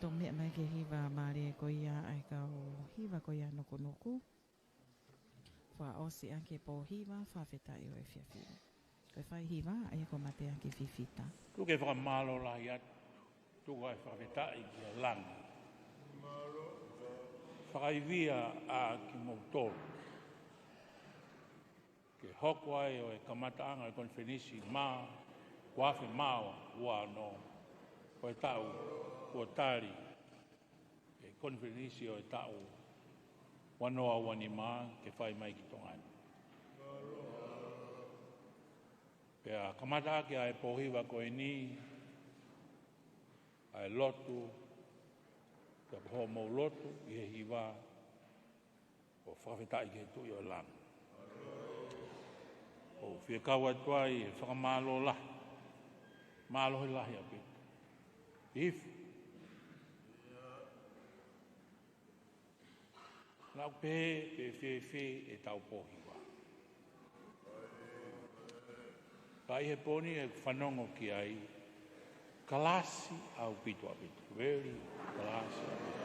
Tau meʻa mai ki he hiva mālie ko ia ʻa e kau hiva ko ia Nukunuku. Fakaʻosi ʻaki e pō hiva, fakafetaʻi ʻo e efiafi ni. Ko e fai hiva, ʻa ia ko Mateaki Fifita. Tuku e fakamālō lahi atu, tuku e fakafetaʻi ki he langi. Fakaivia ʻa kimoutolu. Ke hoko ai ʻo e kamataʻanga ʻo e konifelenisi mā, ua afe mā ua ono, ʻo e taʻu, kuo tali e konifelenisi ʻo e taʻu ua noa ua nima ke fai mai ki Tonga ni. Pea kamata ʻaki ʻa e pō hiva ko eni, ʻa e lotu, pea ko hoʻomou lotu ʻi he hiva, ʻo fakafetaʻi ki he Tuʻi ʻo e langi. ʻOku ou fie kau atu ai e fakamālō lahi, mālohi lahi ʻaupito. If naʻa ʻoku pehē pe fēfē ʻetau pō hiva, ka ʻi he pō ni ʻeku fanongo ki ai, kalasi ʻaupito ʻaupito. Very kalasi ʻaupito.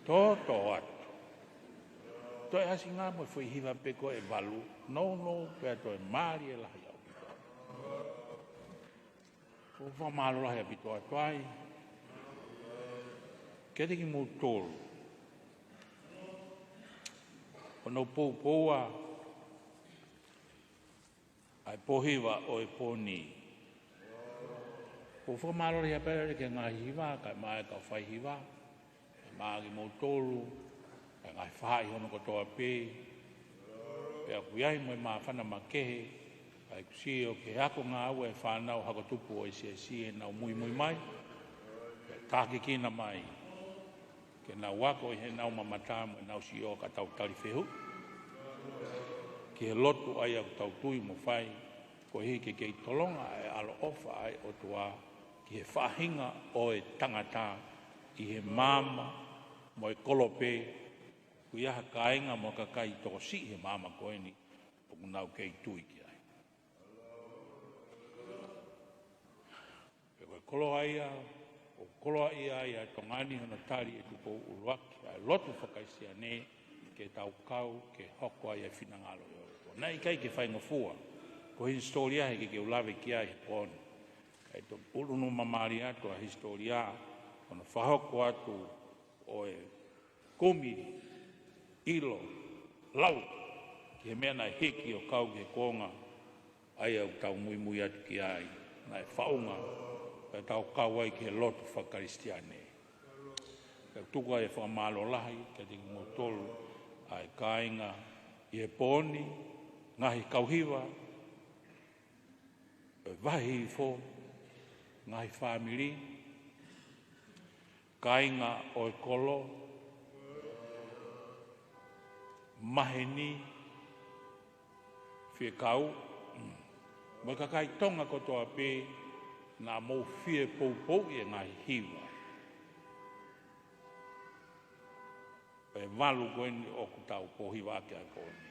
Toto atu. Toe ʻasi ange mo e foʻi hiva pē ko e valu. No, no, pea toe mālie lahi ʻaupito. ʻOku ou fakamālō lahi ʻaupito atu ai kiate kimoutolu hono poupou ʻa e pō hiva ʻo e pō ni. ʻOku ou fakamālō lahi ʻaupito ki he ngaahi hiva, kae ʻumaʻā e kau fai hiva, kae ʻumaʻā kimoutolu, kae ngaahi faʻahi hono kotoa pē. Pea ʻoku ʻi ai mo e māfana makehe, kae ʻoku sio ki he ako ngāue ʻa e fānau hako tupu ʻo e siasi ʻenau muimui mai. Pea tākiekina mai ke nau ako ʻi heʻenau mamata mo ʻenau sio ka tau tali fehuʻi ki he lotu ʻa ia ʻoku tau tui mo fai, koeʻuhi ke kei tolonga ʻa e ʻaloʻofa ʻa e ʻOtua ki he faʻahinga ʻo e tangata ʻi he maama mo e kolope, ʻoku ʻi ai ha kāinga mo e kakai tokosiʻi he maama ko eni ʻoku nau kei tui ki ai. Pea ko e koloa ia, ʻoku koloaʻia ai ʻa Tonga ni hono tali ʻe Tupou ʻUluaki ʻa e lotu faka-Kalisitiane ke tau kau ke hoko ai e finangalo ʻo e ʻOtua. Naʻe ʻikai ke faingofua, ko e hisitōlia he ʻikai ke u lave ki ai he pō ni. Kae toki ʻuluʻunu mālie atu ʻa e hisitōlia, ko hono fakahoko atu ʻo e kumi, ʻilo, lau ki he meʻa naʻe hiki ʻo kau ki he kuonga ʻa ia ʻoku tau muimui atu ki ai, naʻe faʻunga, pea tau kau ai ki he lotu faka-Kalisitiane. Pea tuku ai e fakamālō lahi kiate kimoutolu ʻa e kāinga ʻi he pō ni, ngaahi kau hiva, ʻo e Vahe Hihifo, ngaahi fāmili, kāinga ʻo e kolo, maheni, fiekaú, mo e kakai Tonga kotoa pē naʻa mou fie poupouʻi e ngaahi hiva ʻo e valu ko eni ʻoku tau pō hiva ʻaki ʻa e pō ni.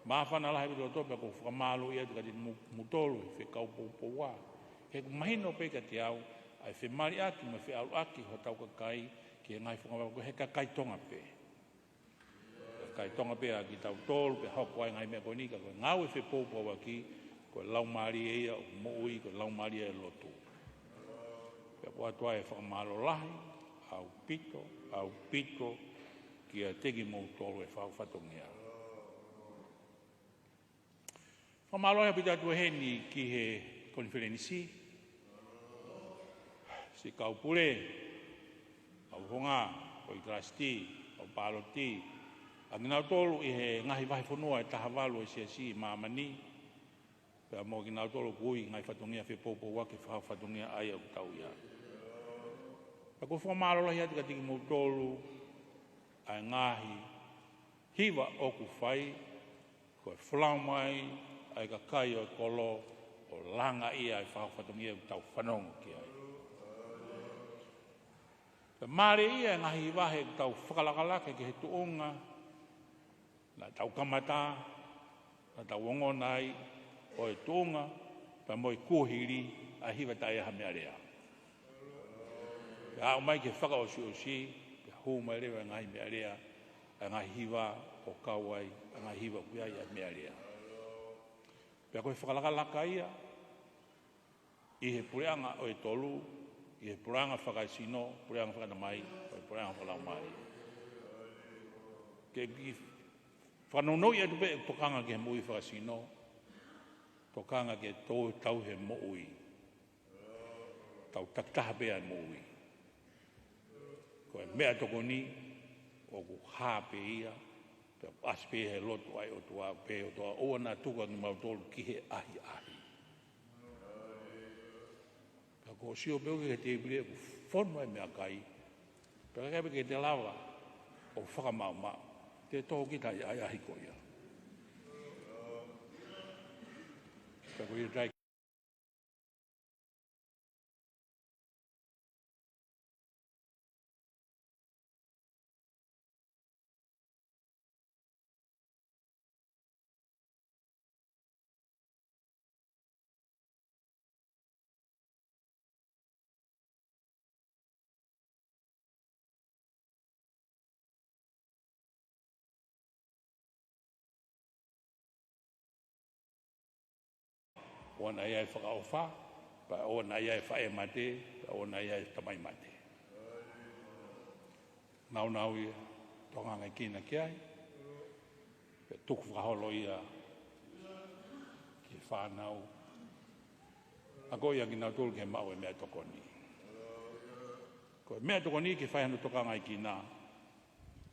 Māfana lahi ʻaupito ʻOtua, pea ʻoku ou fakamālōʻia atu kiate kimoutolu he fekau poupou ā. He ʻoku mahino pē kiate au ʻa e femaliʻaki mo e feʻaluʻaki hotau kakai ki he ngaahi fungavaka ko e he kakai Tonga pē. Kakai Tonga pē ʻa kitautolu, pea hoko ai e ngaahi meʻa ko eni, ka ko e ngāue fepoupouaki, ko e laumālie ia ʻoku moʻui, ko e laumālie ʻo e lotu. Pea ʻoku ʻoatu ai e fakamālō lahi ʻaupito, ʻaupito kiate kimoutolu e fau fatongia. Fakamālō ʻaupito atu heni ki he konifelenisi, siʻi kau pule, kau founga, kau ʻi he trustee, kau pāloti, ʻa kinautolu ʻi he ngaahi vahefonua ʻe taha valu ʻo e siasi ʻi māmani, pea mo kinautolu ʻoku ui ngaahi fatongia fepoupouaki he fau fatongia ʻa ia ʻoku tau ʻi ai. Pea ʻoku ou fakamālō lahi atu kiate kimoutolu ʻa e ngaahi hiva ʻoku fai, ko e folau mai ʻa e kakai ʻo e kolo ʻo langaʻi ʻa e fau fatongia ʻoku tau fanongo ki ai. Pea mālie ia e ngaahi vahe ʻoku tau fakalakalaka ki he tuʻunga naʻa tau kamata, naʻa tau ongona ai, ʻo e tuʻunga pea mo e kuohili ʻa e hiva taʻe ʻi ai ha meʻalea. Pea aʻu mai ki he fakaʻosiʻosi, pea hū mai leva e ngaahi meʻalea, ʻa e ngaahi hiva ʻo kau ai, ʻa e ngaahi hiva ʻoku ʻi ai ʻa e meʻalea. Pea ko e fakalakalaka ia, ʻi he puleʻanga ʻo e tolu, ʻi he puleʻanga fakasino, puleʻanga fakatamai, ʻo e puleʻanga fakalaumālie. Ke, ke fakanounou atu pē ʻeku tokanga ki he moʻui fakasino, tokanga ke tō tau he moʻui. Tau takitaha pē ʻa e moʻui. Ko e meʻatokoni, ʻoku hā pē ia, pea ʻoku ʻasi pē he loto ʻa e ʻOtua, pea ʻOtua ʻoua naʻa tuku ʻa kimautolu ki he ʻahiʻahi. Pea ko e sio pē ʻoku ke tēpile ʻoku fonu ai meʻakai, pea ʻikai pē ke te lava ʻo fakamaʻumaʻu, te tō kita ʻi he ʻahiʻahi ko ia. Pea ko ia tai ʻOua naʻa ʻi ai e fakaʻofa, pea ʻoua naʻa ʻi ai e faʻē mate, pea ʻoua naʻa ʻi ai e tamai mate. Nāunau ia, tokanga ki ai, pea tukufakaholo ia ki he fānau. Akoʻi ʻa kinautolu ke maʻu e meʻatokoni. Ko e meʻatokoni ke fai hano tokanga ki ai.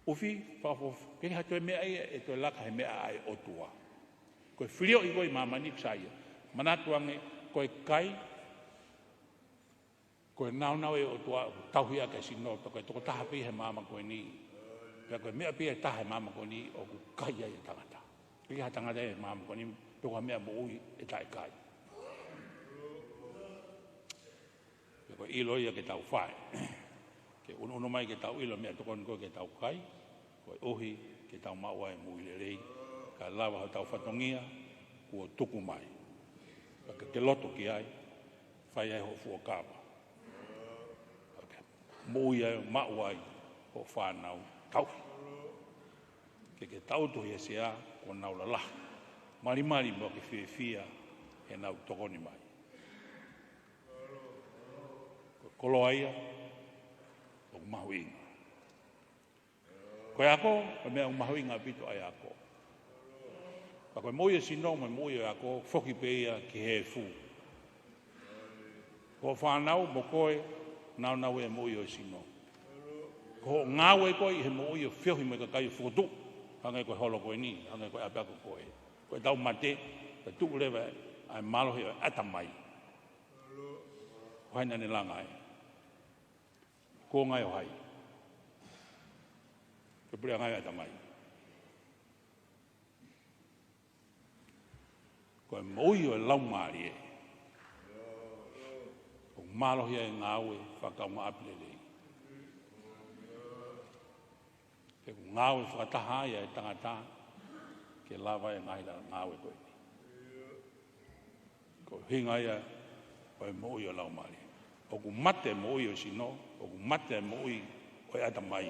ʻUfi, fakaʻofoʻofa, ʻikai ha toe meʻa ia ʻe toe laka he meʻa ʻa e ʻOtua. Ko e filioʻi ko ē ʻi māmani ʻoku sai ia. Manatu ange, ko e kai, ko e nāunau ʻa e ʻOtua ʻoku tauhi ʻaki e sino, pea ko e tokotaha pē he māmani ko eni. Pea ko e meʻa pē ʻe taha he māmani ko eni ʻoku kai ai e tangata. ʻIkai ha tangata he māmani ko eni, pe ko ha meʻa moʻui ʻe taʻekai. Pea ko e ʻilo ia ke tau fai. Ke ʻunuʻunu mai ke tau ʻilo meʻatokoni ko ē ke tau kai, koeʻuhi ke tau maʻu ai e moʻui lelei, kae lava hotau fatongia kuo tuku mai. Pea ke ke loto ki ai, fai ai hoʻo fuakava. Pea ke moʻui ai, maʻu ai hoʻo fānau, tauhi. Ke ke tangutu he sea, kuo nau lalahi. Malimali mo ke fiefia heʻenau tokoni mai. Ko e koloa ia ʻoku mahuʻinga. Ko e ako, ko e meʻa ʻoku mahuʻinga ʻaupito ʻa e ako. Pea ko e moʻui ʻo e sino mo e moʻui ʻo e ako, foki pē ia ki he efu. Ko hoʻo fānau mo koe, nāunau e moʻui ʻo e sino. Ko hoʻo ngāue ko ē ʻi he moʻui ʻo feohi mo e kakai ʻo fokotuʻu, hangē ko e holo ko eni, hangē ko e ʻapiako ko ē. Ko ʻetau mate, pea tuʻu leva ʻa e mālohi ʻo e ʻatamai. Ko hai naʻa ne langa ai? Ko e ngaahi ʻo hai? Ko e puleʻanga ʻo e ʻatamai. Ko e moʻui ʻo e laumālie, ʻoku mālohi ai e ngāue fakakaungāʻapi lelei. He ʻoku ngāue fakataha ai e tangata ke lava e ngaahi ngāue ko eni. Ko e ʻuhinga ia ʻo e moʻui ʻo e laumālie. ʻOku mate e moʻui ʻo e sino, ʻoku mate e moʻui ʻo e ʻatamai.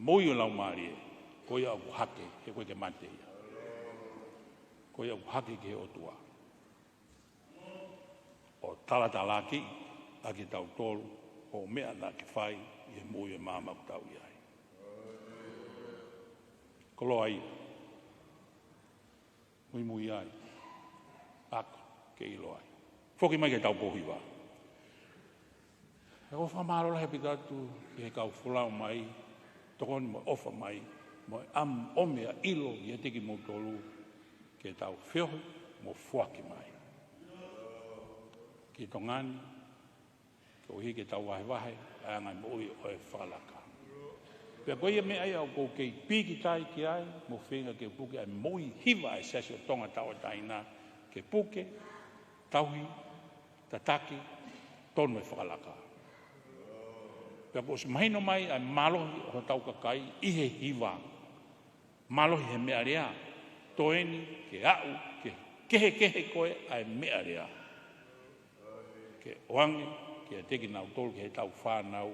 Moʻui ʻo e laumālie, ko ia ʻoku hake, he ʻoku ʻikai ke mate ia. Ko ia ʻoku hake ki he ʻOtua. ʻO talatalaakiʻi ʻa kitautolu, ʻo meʻa naʻa ke fai ʻi he moʻui ʻo e māmani ʻoku tau ʻi ai. Koloa ia. Muimui ai. Ako ke ʻilo ai. Foki mai ki heʻetau pou hiva. ʻOku ou fakamālō lahi ʻaupito atu ki he kau folau mai, tokoni mo e ʻofa mai, mo e ʻam-, ʻomi ʻa e ʻilo ʻiate kimoutolu, ke tau feohi mo foaki mai. Ki Tonga ni, koeʻuhi ke tau vahevahe ʻa e anga e moʻui ʻo e fakalaka. Pea ko ia meʻa ia ʻoku ou kei pīkitai ki ai, mo feinga ke puke ʻa e moʻui hiva ʻa e Siasi ʻo Tonga Tauʻatāina, ke puke, tauhi, tataki, tonu e fakalaka. Pea kuo ʻosi mahino mai ʻa e mālohi ʻo hotau kakai ʻi he hiva. Mālohi he meʻalea, tō eni ke aʻu ki he kehekehe ko ē ʻa e meʻalea ke ʻoange kiate kinautolu, ki heʻetau fānau,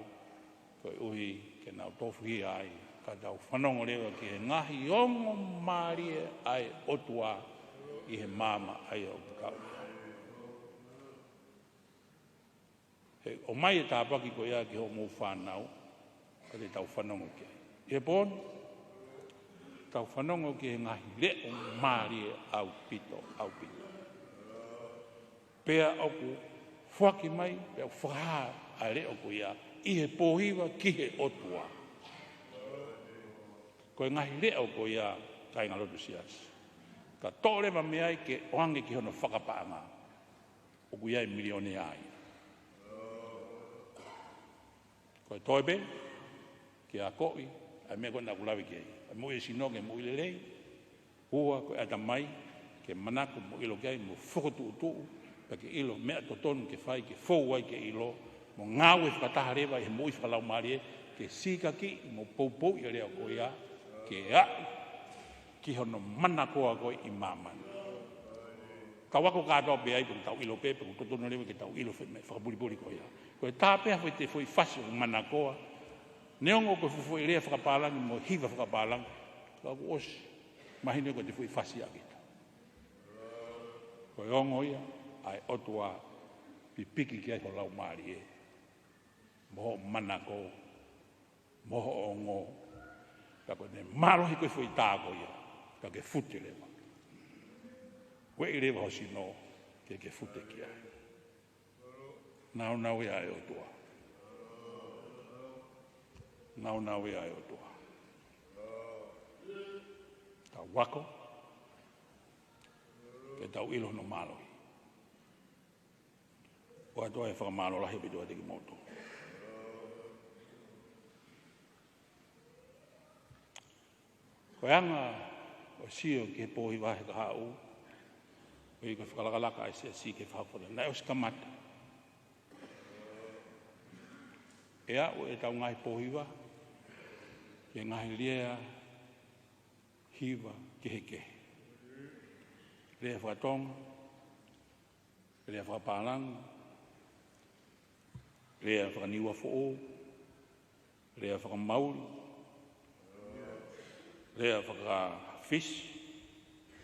koeʻuhi ke nau tofuhia ai, ka tau fanongo leva ki he ngaahi ongo mālie ʻa e ʻOtua ʻi he maama ʻa ia ʻoku tau ʻi ai. He ʻomai e tāpuaki ko ia ki hoʻomou fānau, ka te tau fanongo ki ai. ʻI he pō ni, tau fanongo ki he ngaahi leʻo mālie ʻaupito, ʻaupito. Pea ʻoku foaki mai, pea ʻoku fakahā ʻa e leʻo ko ia ʻi he pōhiva ki he ʻOtua. Ko e ngaahi leʻo ko ia, kāinga lotu siasi, ka toʻo leva mei ai ke ʻoange ki hono fakapaʻanga, ʻoku ʻi ai e milionea ai. Ko e toe pē ke akoʻi ʻa e meʻa ko ē naʻa ku lave ki ai. ʻA e moʻui e sino ke moʻui lelei. Ua, ko e ʻatamai ke manako mo ʻilo ki ai, mo fokotuʻutuʻu, pea ke ʻilo meʻa totonu ke fai, ke fou ai ke ʻilo, mo ngāue fakataha leva ʻi he moʻui fakalaumālie, ke sīkakiʻi mo poupouʻi ʻa e leʻo ko ia, ke aʻu ki hono manakoa ko ē ʻi māmani. Tau ako kātoa pē ai, pea tau ʻilo pē, pea ʻoku totonu leva ke tau ʻilo fe-, meʻa fakapulipuli ko ia. Ko e tā pē ha foʻi, te foʻi fasi ʻoku manakoa. Neongo ko e fuʻu foʻi lea fakapālangi mo e hiva fakapālangi, ka kuo ʻosi mahino ko e te foʻi fasi ʻa kita. Ko e ongo ia ʻa e ʻOtua, pipiki ki ai ho laumālie, mo hoʻo manako, mo hoʻo ongo, ka ko ʻene mālohi ko e foʻi tā ko ia, ka ke fute leva. Ueʻi leva ho sino ke ke fute ki ai. Nāunau ia ʻa e ʻOtua. Nāunau ia ʻa e ʻOtua. Tau ako, ke tau ʻilo hono mālohi. ʻOatu ʻa e fakamālō lahi ʻaupito kiate kimoutolu. Ko e anga ʻo e sio ki he pōhiva he kahaʻu, ʻoku ʻi ai ko e fakalakalaka ʻa e siasi ki he fakafona. Naʻe ʻosi kamata. ʻE aʻu ʻetau ngaahi pōhiva ki he ngaahi lea hiva kehekehe. Lea fakatonga, lea fakapālangi, lea fakaniua foʻou, lea fakamauli, lea fakaFisi,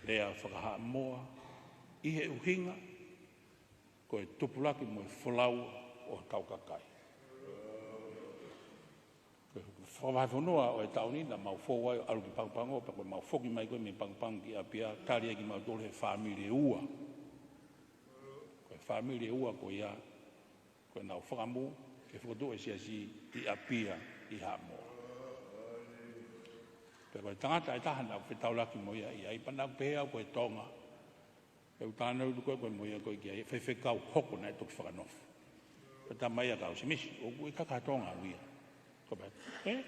lea fakaHaʻamoa, ʻi he ʻuhinga ko e tupulaki mo e folau ʻo hotau kakai. Ko e fakavahefonua ʻo e taʻu ni naʻa mau fou ai ʻo ʻalu ki Pago Pago, pea ko ʻemau foki mai ko ē mei Pago Pago ki ʻApia, tali ai kimautolu he fāmili ʻe ua. Ko e fāmili ʻe ua ko ia, ko ʻenau fakamu ke fokotuʻu e siasi ʻi ʻApia ʻi Haʻamoa. Pea ko e tangata ʻe taha naʻa ku fetaulaki mo ia ʻi ai, pea naʻa ku pehē au ko e Tonga, ʻeku talanoa atu ko ē ko ē mo ia ko ē ki ai, faifekau hoko naʻe toki fakanofo. Ko e tama ia kia Simisi, ʻoku ʻikai ko ha Tonga au ia. Ko e pehē, ē?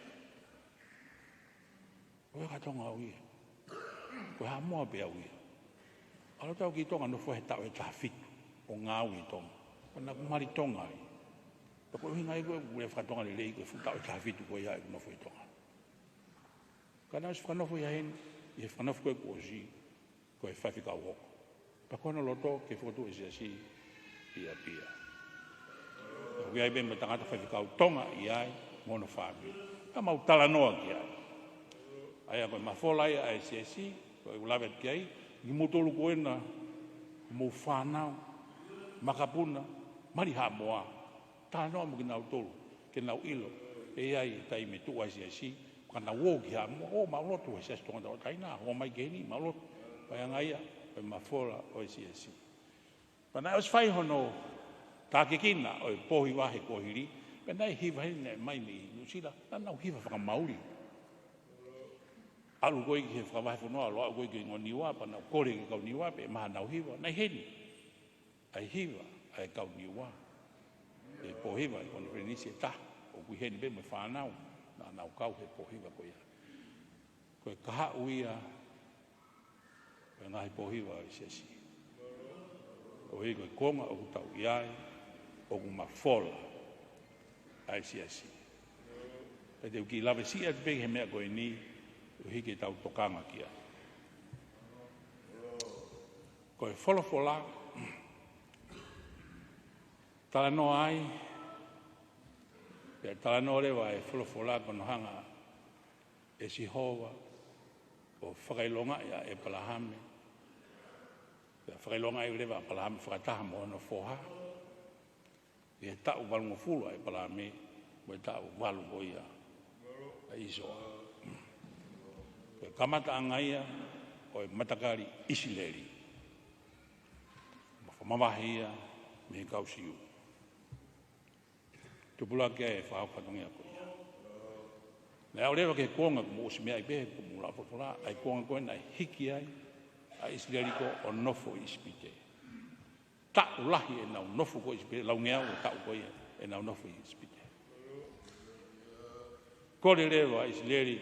ʻOku ʻikai ko ha Tonga au ia. Ko e Haʻamoa pē au ia. ʻAlu atu au ki Tonga, nofo he taʻu ʻe taha fitu ʻo ngāue ʻi Tonga. Pea naʻa ku mali Tonga ai. Pea ko e ʻuhinga ia ko ē ʻeku lea fakatonga lelei, ko e fuʻu taʻu ʻe taha fitu ko ia ʻeku nofo ʻi Tonga. Ka naʻe ʻosi fakanofo ia heni, ʻi he fakanofo ko ē kuo ʻosi, ko e faifekau hoko. Pea ko hono loto ke fokotuʻu e siasi ʻi ʻApia. Pea ʻoku ʻi ai pē mo e tangata faifekau Tonga ʻi ai mo hono fāmili. Naʻa mau talanoa ki ai. ʻA ia ko e mafola ia ʻa e siasi, ko ʻeku lave atu ki ai, kimoutolu ko ena, mou fānau, makapuna, mali Haʻamoa, talanoa mo kinautolu, ke nau ʻilo ʻe ʻi ai e taimi ʻe tuʻu ai e siasi, ka nau ō ki Haʻamoa, ō mau lotu he Siasi Tonga Tauʻatāina, ō mai ki heni mau lotu. Pea ʻi he anga ia, ko e mafola ʻo e siasi. Pea naʻe ʻosi fai hono tākiekina ʻo e pōhiva he kuohili, pea naʻe hiva heni naʻe ʻomai mei Nuʻusila, naʻa nau hiva fakamauli. ʻAlu ko ē ki he fakavahefonua, ʻalu ko ē ki he ongo Niua, pea nau kole ki he kau Niua, pea maha nau hiva, naʻe ʻi heni ʻa e hiva ʻa e kau Niua. ʻI he pōhiva ʻi he konifelenisi ʻe taha, ʻoku ʻi heni pē mo e fānau naʻa nau kau he pōhiva ko ia. Ko e kahaʻu ia ʻo e ngaahi pōhiva ʻo e siasi. ʻOku ʻi ai ko e konga ʻoku tau ʻi ai, ʻoku mafola ʻa e siasi. Pea te u kiʻi lave siʻi atu pē he meʻa ko eni, ʻo hiki ʻetau tokanga ki ai. Ko Ko e folofola, talanoa ai, pea talanoa leva e folofola ko hono hanga ʻe Sihova ʻo fakaʻilongaʻi ʻa ʻEpalahame, pea fakaʻilongaʻi leva ʻa ʻEpalahame fakataha mo hono foha, ʻi he taʻu valungofulu ʻa ʻEpalahame, mo e taʻu valu ko ia ʻa ʻIsoa. Ko e kamataʻanga ia ʻo e matakali ʻIsileli. Mavahe ia mei he kau Siu. Tupulaki ai e fakahoko fatongia ko ia. Naʻe aʻu leva ki he kuonga kuo mou ʻosi meaʻi pē, kuo mou lau folofola, ʻa e kuonga ko ē naʻe hiki ai ʻa ʻIsileli ko ē ʻo nofo ʻi ʻIsipite. Taʻu lahi ʻenau nofo ko ē ʻi ʻIsipite, laungeau ʻo taʻu ko ia ʻenau nofo ʻi ʻIsipite. Kole leva ʻa ʻIsileli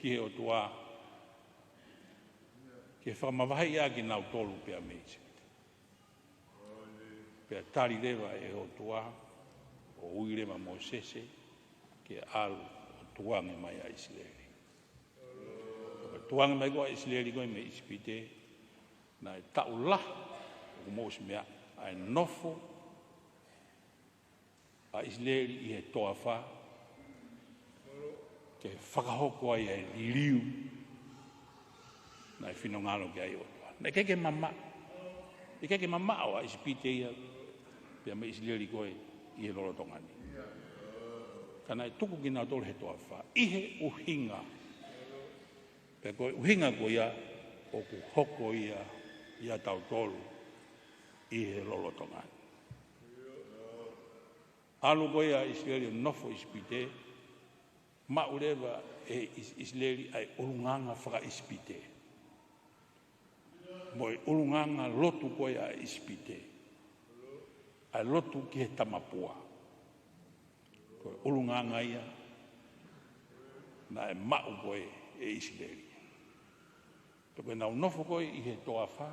ki he ʻOtua ke fakamavaheʻi ʻa kinautolu pea mei ʻIsipite. Pea tali leva ʻe he ʻOtua ʻo ui leva ʻa Mōsese ke ʻalu ʻo tukuange mai ʻa ʻIsileli. Pea tukuange mai ko ē ʻa ʻIsileli ko ē mei ʻIsipite, naʻe taʻu lahi, ʻoku mou ʻosi meaʻi, ʻa e nofo ʻa ʻIsileli ʻi he toafa, ke fakahoko ai ʻa e liliu naʻe finangalo ki ai ʻa e ʻOtua. Naʻe ʻikai ke mamaʻo, ʻikai ke mamaʻo ʻa ʻIsipite ia, pea mei ʻIsileli ko ē ʻi he lolotonga ni. Ka naʻe tuku kinautolu he toafa, ʻi he ʻuhinga, pea ko e ʻuhinga ko ia ʻoku hoko ia ʻia tautolu ʻi he lolotonga ni. ʻAlu ko ia ʻa ʻIsileli ʻo nofo ʻi ʻIsipite, maʻu leva ʻe ʻIs-, ʻIsileli ʻa e ʻulungaanga fakaʻIsipite. Mo e ʻulungaanga lotu ko ia ʻa ʻIsipite. ʻA e lotu ki he tamapua. Ko e ʻulungaanga ia naʻe maʻu ko ē ʻe ʻIsileli. Pea ko ʻenau nofo ko ē ʻi he toafa,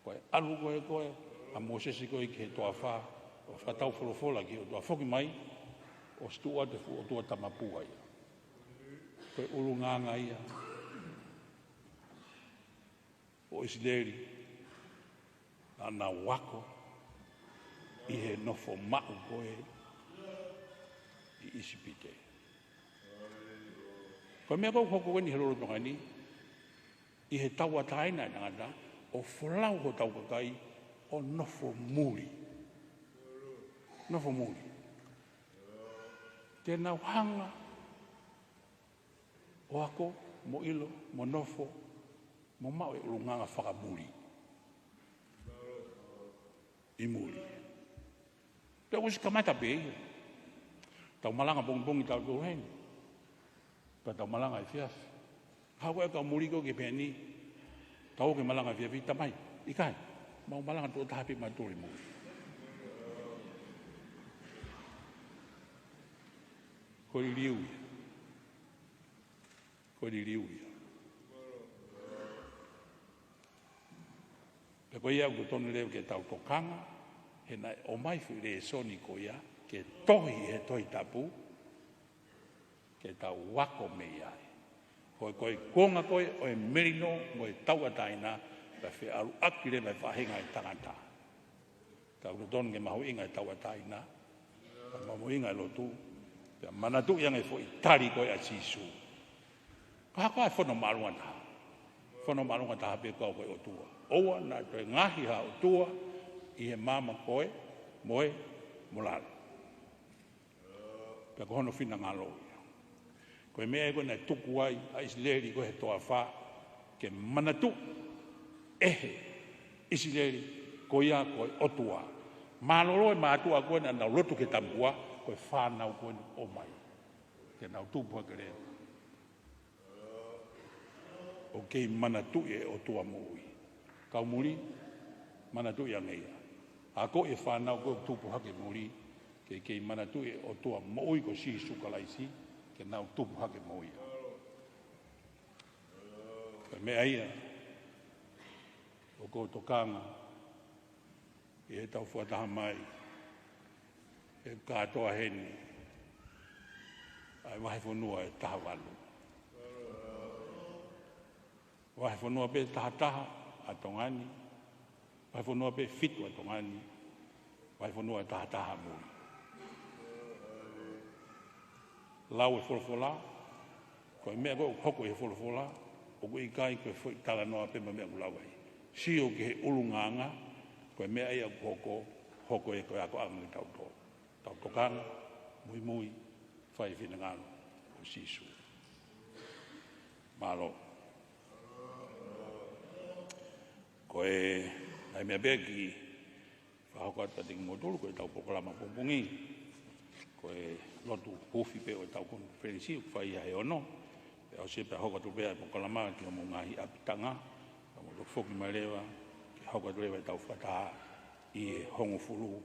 ko e ʻalu ko ē ko ē ʻa Mōsese ko ē ki he toafa, ʻo fakatau folofola ki he ʻOtua foki mai, ʻosi tuʻu atu e fuʻu ʻotua tamapua ia. Ko e ʻulungaanga ia ʻo ʻIsileli, naʻa nau ako ʻi he nofo maʻu ko ē ʻi ʻIsipite. Ko e meʻa ko ē ʻoku hoko ko eni he lolotonga ni, ʻi he tauʻatāina ʻa e tangata, ʻo folau hotau kakai ʻo nofo muli. Nofo muli. Te nau hanga ʻo ako, mo ʻilo, mo nofo, mo maʻu e ʻulungaanga fakamuli ʻi muli. Pea ʻosi kamata pē ia. Tau malanga pongipongi tautolu heni. Pea tau malanga efiafi. Haʻu e kau muli ko ē ki he peni. Tau ke malanga efiafi, tamai. ʻIkai. Mau malanga tuʻo taha pē mautolu ʻi muli. Ko e liliu ia. Ko e liliu ia. Pea ko ia ʻoku totonu leva ke tau tokanga, he naʻe ʻomai foʻi lēsoni ko ia, ke tohi he Tohi Tapu, ke tau ako mei ai. Ko e, ko e konga ko ē ʻo e melino mo e tauʻatāina, pea feʻaluʻaki leva e faʻahinga ʻo e tangata. Tau totonu ke mahuʻinga e tauʻatāina, pea mahuʻinga e lotu, pea manatuʻi ange foʻi tali ko ē ʻa Sīsū. Ka ko e fono māʻolunga taha. Fono māʻolunga taha pē ko au ko e ʻOtua. ʻOua naʻa toe ngaohi ha ʻotua ʻi he maama ko ē, mo e, mo lalo. Pea ko hono finangalo ia. Ko e meʻa ia ko ē naʻe tuku ai ʻa ʻIsileli ko ē he toafa, ke manatuʻi ʻe he ʻIsileli ko ia ko e ʻOtua. Mālōlō e mātuʻa ko ē naʻa nau lotu ki he tamapua, ko e fānau ko eni ʻomai. Ke nau tupu hake leva ʻo kei manatuʻi e ʻOtua moʻui. Kau muli, manatuʻi ange ia. Akoʻi e fānau ko ē ʻoku tupu hake muli, ke kei manatuʻi e ʻOtua moʻui ko Sīsū Kalaisi, ke nau tupu hake mo ia. Ko e meʻa ia ʻoku ou tokanga ʻi heʻetau fakataha mai, he kātoa heni ʻa e vahefonua ʻe taha valu. Vahefonua pē taha taha ʻa Tonga ni, Vahefonua pē ʻe fitu ʻa Tonga ni, vahefonua ʻe taha taha mui. Lau e folofola, ko e meʻa ko ē ʻoku hoko ʻi he folofola, ʻoku ʻikai ko e foʻi talanoa pē mo e meʻa ʻoku lau ai. Sio ki he ʻulungaanga, ko e meʻa ia ʻoku hoko, hoko ia ko e akoʻanga kitautolu. Tau tokanga, muimui, fai finangalo ʻo Sīsū. Mālō. Ko e ngaahi meʻa pē kiʻi fakahoko atu kiate kimoutolu, ko ʻetau polokalama pongipongi. Ko e lotu huufi pē ʻo ʻetau konifelenisi, ʻoku fai ia he ono. Pea ʻosi pea hoko atu pē ʻa e polokalama ki hoʻomou ngaahi ʻapitanga, ka mou toki foki mai leva, ke hoko atu leva ʻetau fakataha ʻi he hongofulu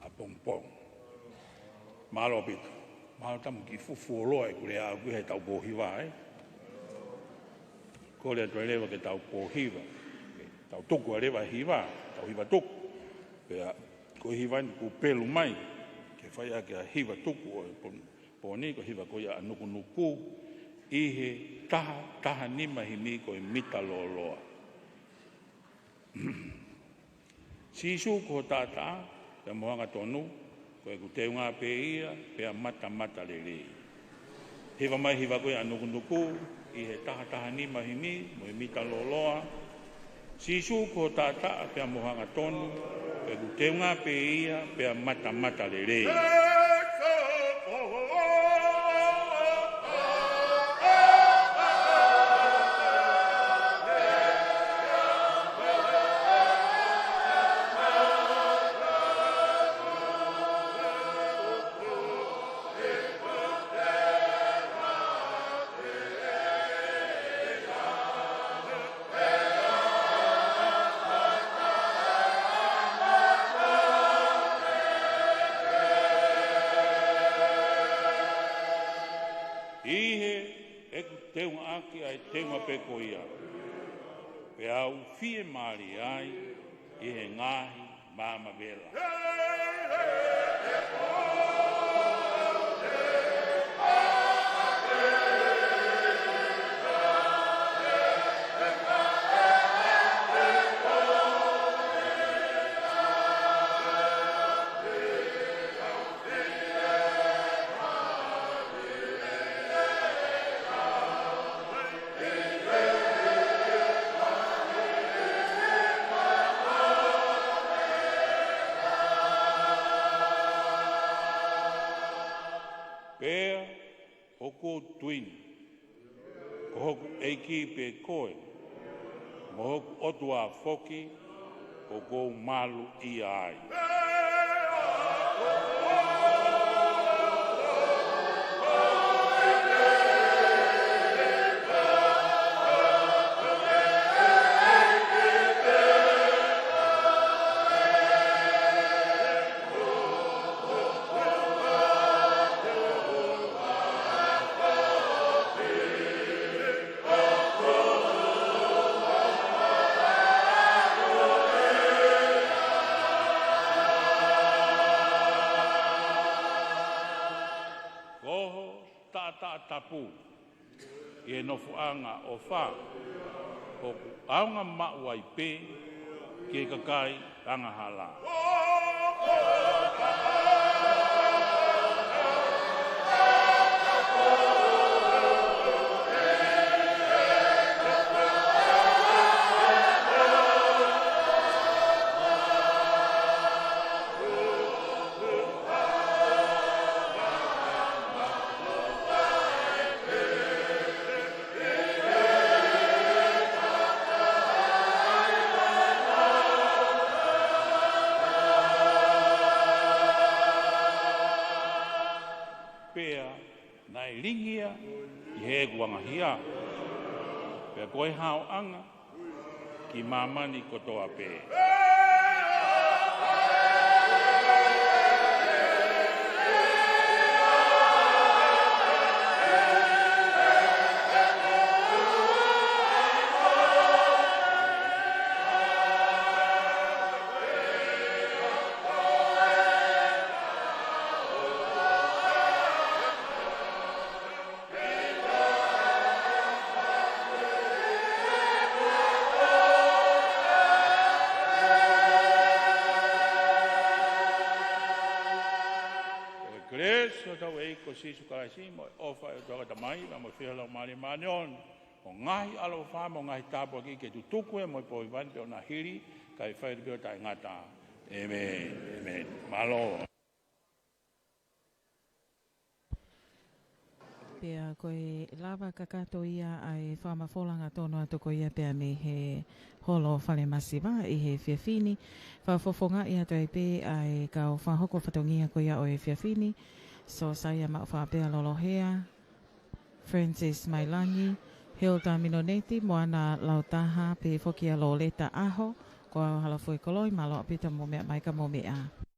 ʻapongipongi. Mālō ʻaupito. Mālō tamu kiʻi fufuoloa ʻeku lea ʻaʻaku he taʻu pō hiva, ē. Kole atu leva ke taʻu pō hiva. Tau tuku ā leva hiva, tau hiva tuku. Pea ko e hiva ni kuo pelu mai, ke fai ʻaki ʻa e hiva tuku ʻo e pō ni, pō ni, ko e hiva ko ia ʻa Nukunuku, ʻi he taha, taha nima himi ko e mita lōloa. Sīsū ko ho taʻataʻa, pea mo ho angatonu, ko ʻeku teunga pē ia, pea matamatalelei. Hiva mai hiva ko ia ʻa Nukunuku, ʻi he taha taha nima himi, mo e mita lōloa. Sīsū ko ho taʻataʻa, pea mo ho angatonu, ko ʻeku teunga pē ia, pea matamatalelei. ʻI he ʻeku teungaʻaki ʻa e teunga pē ko ia, pea u fiemālie ai ʻi he ngaahi maama vela. Pea ʻoku ou tui ni, ko hoku ʻEiki pē koe, mo hoku ʻOtua foki, ʻoku ou maluʻia ai. Ko ho taʻataʻa tapu ʻi he nofoʻanga ʻofa, ʻoku ʻaonga maʻu ai pē ki he kakai angahala. Pea naʻe lingi ia ʻi heʻeku angahia, pea ko e haoʻanga ki māmani kotoa pē. ʻEsu hotau ʻEiki ko Sīsū Kalaisi, mo e ʻofa ʻa e ʻOtua ko e Tamai, mo e feohi ʻa e Laumālie Māʻoniʻoni, mo e ngaahi ʻaloʻofa mo e ngaahi tāpuaki ke tutuku ē mo e pō hiva ni pea ʻo na hili, kae fai atu pē ʻo taʻengata. ʻĒmeni. ʻĒmeni. Mālō. Pea ko e lava kakato ia ʻa e fakamafola hangatonu atu ko ia pea mei he holo falemasiva ʻi he efiafi ni. Fakafofongaʻi atu ai pē ʻa e kau fakahoko fatongia ko ia ʻo e efiafi ni. Sosaia Maʻufapea Lolohea, Francis Mailangi, Hilda Minoneti, Moana Lautaha, pehē foki ʻa Loleta ʻAho, ko au Halafoi Koloi, mālō ʻaupito mou meʻa mai ka mou meʻa.